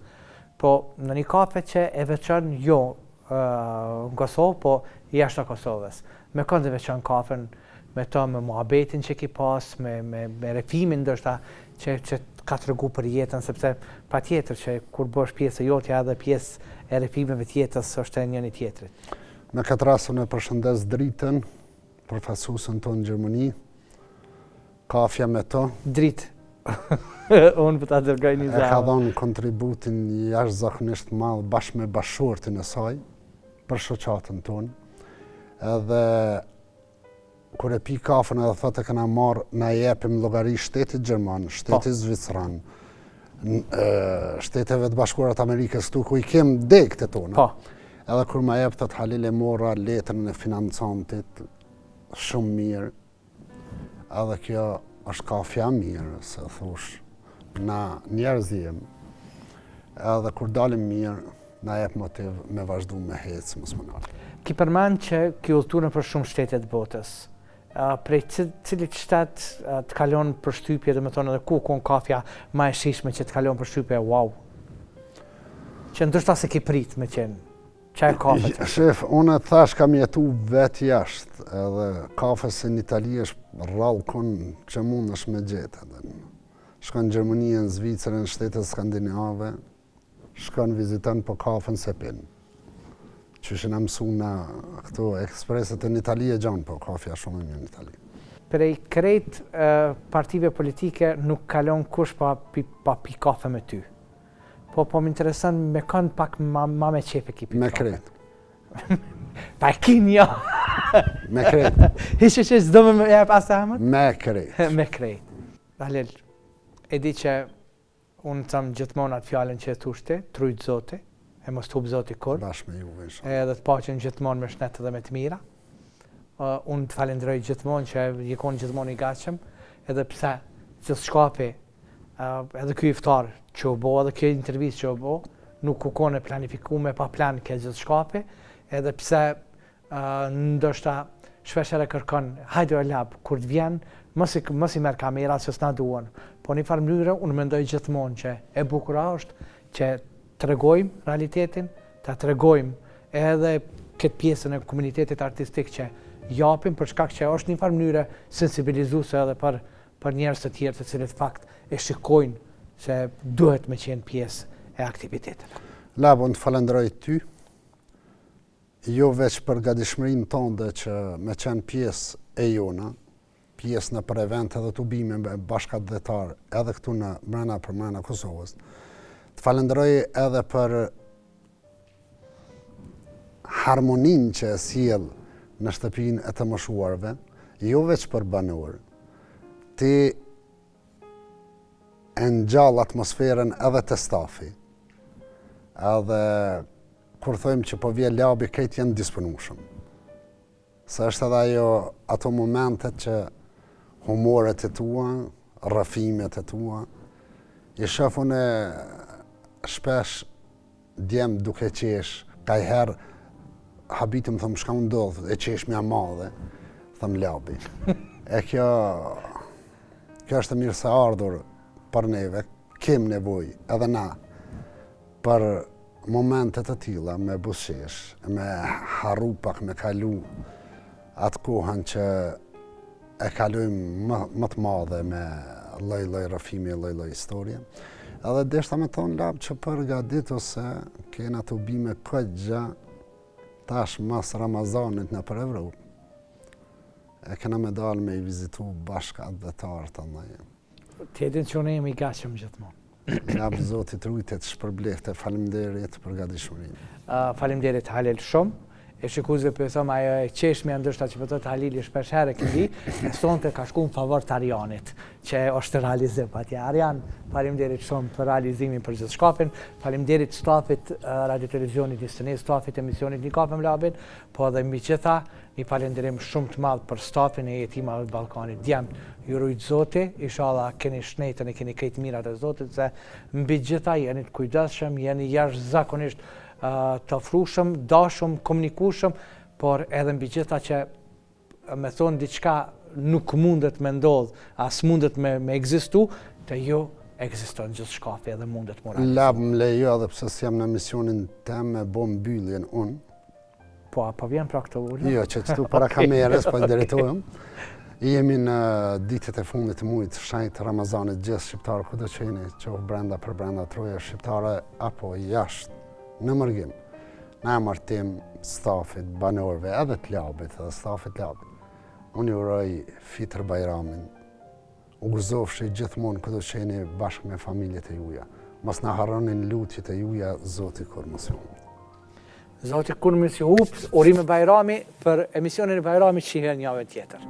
Speaker 1: Po në një kafe që e veçon jo në Kosovë, po jashtë Kosovës. Me kënd e veçon kafen, me të me muhabetin që ki pas, me, me, me rrëfimin ndoshta që, që ka tregu për jetën, sepse patjetër që kur bësh pjesë e jotja edhe pjesë e rrëfimeve të jetës është e njëni tjetrit.
Speaker 8: Me këtë rast unë e përshëndes Dritën, përfaqësuesen tonë në Gjermani, kafja me
Speaker 1: to. Dritë. Unë po ta dërgoj një
Speaker 8: zemër. E ka dhënë kontributin jashtëzakonisht të madh bashkë me bashkëshortin e saj për shoqatën tonë. Edhe kur e pi kafen edhe thotë e kena marrë, na jepim llogari shtetit gjerman, shtetit po. zvicran, shteteve të bashkuara të Amerikës këtu ku i kem degët e tona. Po. Edhe kur ma jep thotë Halil e mora letrën e financantit shumë mirë, Edhe kjo është kafja mirë, se thush, na njerëz jem, edhe kur dalim mirë, na jep motiv me vazhdu me hecë, mos me
Speaker 1: nalë. Ki përmend që ki udhëtu nëpër shumë shtete të botës. Prej cilit shtet të ka lon përshtypje, domethonë edhe ku kon kafja ma e shijshme që të ka lon përshtypje, wow. Që ndoshta s'e ki prit me qenë. Qa e kafe
Speaker 8: të? Shef, unë të thash kam jetu vetë jashtë, edhe kafe se në Itali është rrallë kun që mundesh me gjetë. Edhe. Shkon në Gjermani, në Zvicër, në shtetet Skandinave, shkon viziton po kafen s'e pin. Qysh jena mësu na këto ekspreset në Itali e gjanë, po kafja shumë e mirë në Itali.
Speaker 1: Prej krejt partive politike nuk kalon kush pa pi, pa pi kafe me ty. Po, po më intereson me kënd pak ma, ma me qef e ki
Speaker 8: pi Me krejt.
Speaker 1: Pa e ki një.
Speaker 8: Me krejt.
Speaker 1: Hiç, hiç, hiç, s'do me më jep as emër?
Speaker 8: Me krejt.
Speaker 1: Me krejt. Halil, e di që unë të them gjithmonë atë fjalën që e thush ti, t'rujt Zoti, e mos të hup Zoti
Speaker 8: kurrë. Bashkë me juve,
Speaker 1: inshallah. Edhe të paçim gjithmonë me shnet dhe me të mira. Uh, unë të falenderoj gjithmonë që je konë gjithmonë i gatshëm, edhe pse gjithçkafi edhe ky iftar që u bo, edhe kjo intervistë që u bo, nuk u konë e planifikume pa plan ke gjithçkafi, edhe pse ndoshta shpesh herë kërkon, hajde o Lab, kur të vjen, mos i, mos i merr kamera se s'na duhen. Po një farë mënyre, unë mendoj gjithmonë që e bukura është që tregojmë realitetin, ta tregojmë edhe këtë pjesën e komunitetit artistik që japim, për shkak që është një farë mënyre sensibilizuese edhe për për njerëz të tjerë të cilët fakt e shikojnë se duhet me qenë pjesë e aktiviteteve.
Speaker 8: Lab, unë të falenderoj ty, jo veç për gatishmërinë tënde që me qenë pjesë e jona, pjesë nëpër evente dhe tubime me bashkatdhetarë edhe këtu në mrena për mrena Kosovës. Të falenderoj edhe për harmoninë që e sjell në shtëpinë e të moshuarve, jo veç për banorë. Ti e ngjall atmosferën edhe te stafi. Edhe kur thojmë që po vjen Labi, krejt janë disponueshëm. Se është edhe ajo ato momentet që humoret e tua, rrëfimet e tua, i shof unë shpesh djem duke qesh, kajherë habitem thom çka ndodh, e qeshmja madhe, thom Labi. E kjo, kjo është e mirëseardhur për neve, kem nevojë edhe na për momente të tilla me buzëqesh, me harru pak me kalu atë kohën që e kalojmë më, më të madhe me lloj-lloj rrëfimi, lloj-lloj historie. Edhe deshta me thonë Lab që përgatitu se kena tubime kogja tash mas Ramazanit nëpër Evropë. E kena me dalë me i vizitu bashkatdhetarët të ndaj.
Speaker 1: Ti e din që unë jam i gatshëm gjithmonë.
Speaker 8: Lab Zoti të rujtë të shpërbleftë, faleminderit për gatishmërinë.
Speaker 1: Faleminderit Halil shumë. E shikuesve po ju them ajo e qeshmja ndoshta që po thotë Halili shpesh herë e keni, e sonte ka shku në favor të Arianit, që është realizim atje. Arian, faleminderit shumë për realizimin për gjithçkafin, faleminderit stafit Radio Televizionit Një stafit emisionit Një kafe me Labin, po edhe mbi gjitha Një falenderim shumë të madh për stafin e Jetimave të Ballkanit. Djem, ju rujt Zoti, ishalla keni shnetën e keni krejt mirat e Zotit se mbi gjitha jeni të kujdesshëm, jeni jashtëzakonisht të afrushëm, dashëm, komunikueshëm, por edhe mbi gjitha që me thonë diçka nuk mundet me ndodh, as mundet me, me ekzistu, Te ju ekziston gjithçkafi edhe mundet m'u realizu.
Speaker 8: Lab më lejo edhe pse s'jam në emisionin tem me bo mbylljen unë.
Speaker 1: Po, a po vjen pra këto ulë?
Speaker 8: Jo, që qëtu para kamerës, po drejtohem. Jemi në ditët e fundit të mujit të shenjtë të Ramazanit, gjithë shqiptarë kudo që jeni, qoftë brenda përbrenda trojeve shqiptare, apo jashtë, në mërgim, në emër tim, stafit, banorëve, edhe të labit, edhe stafit të labit. Unë ju uroj Fitër Bajramin, U gëzofshi gjithmonë kudo që jeni bashkë me familjet e juja. Mos na harroni në lutjet e juja, Zoti kurrë mos ju humbtë.
Speaker 1: Zoti kurrë mos ju humbtë, urime Bajrami për emisionin e Bajramit shihemi javën tjetër.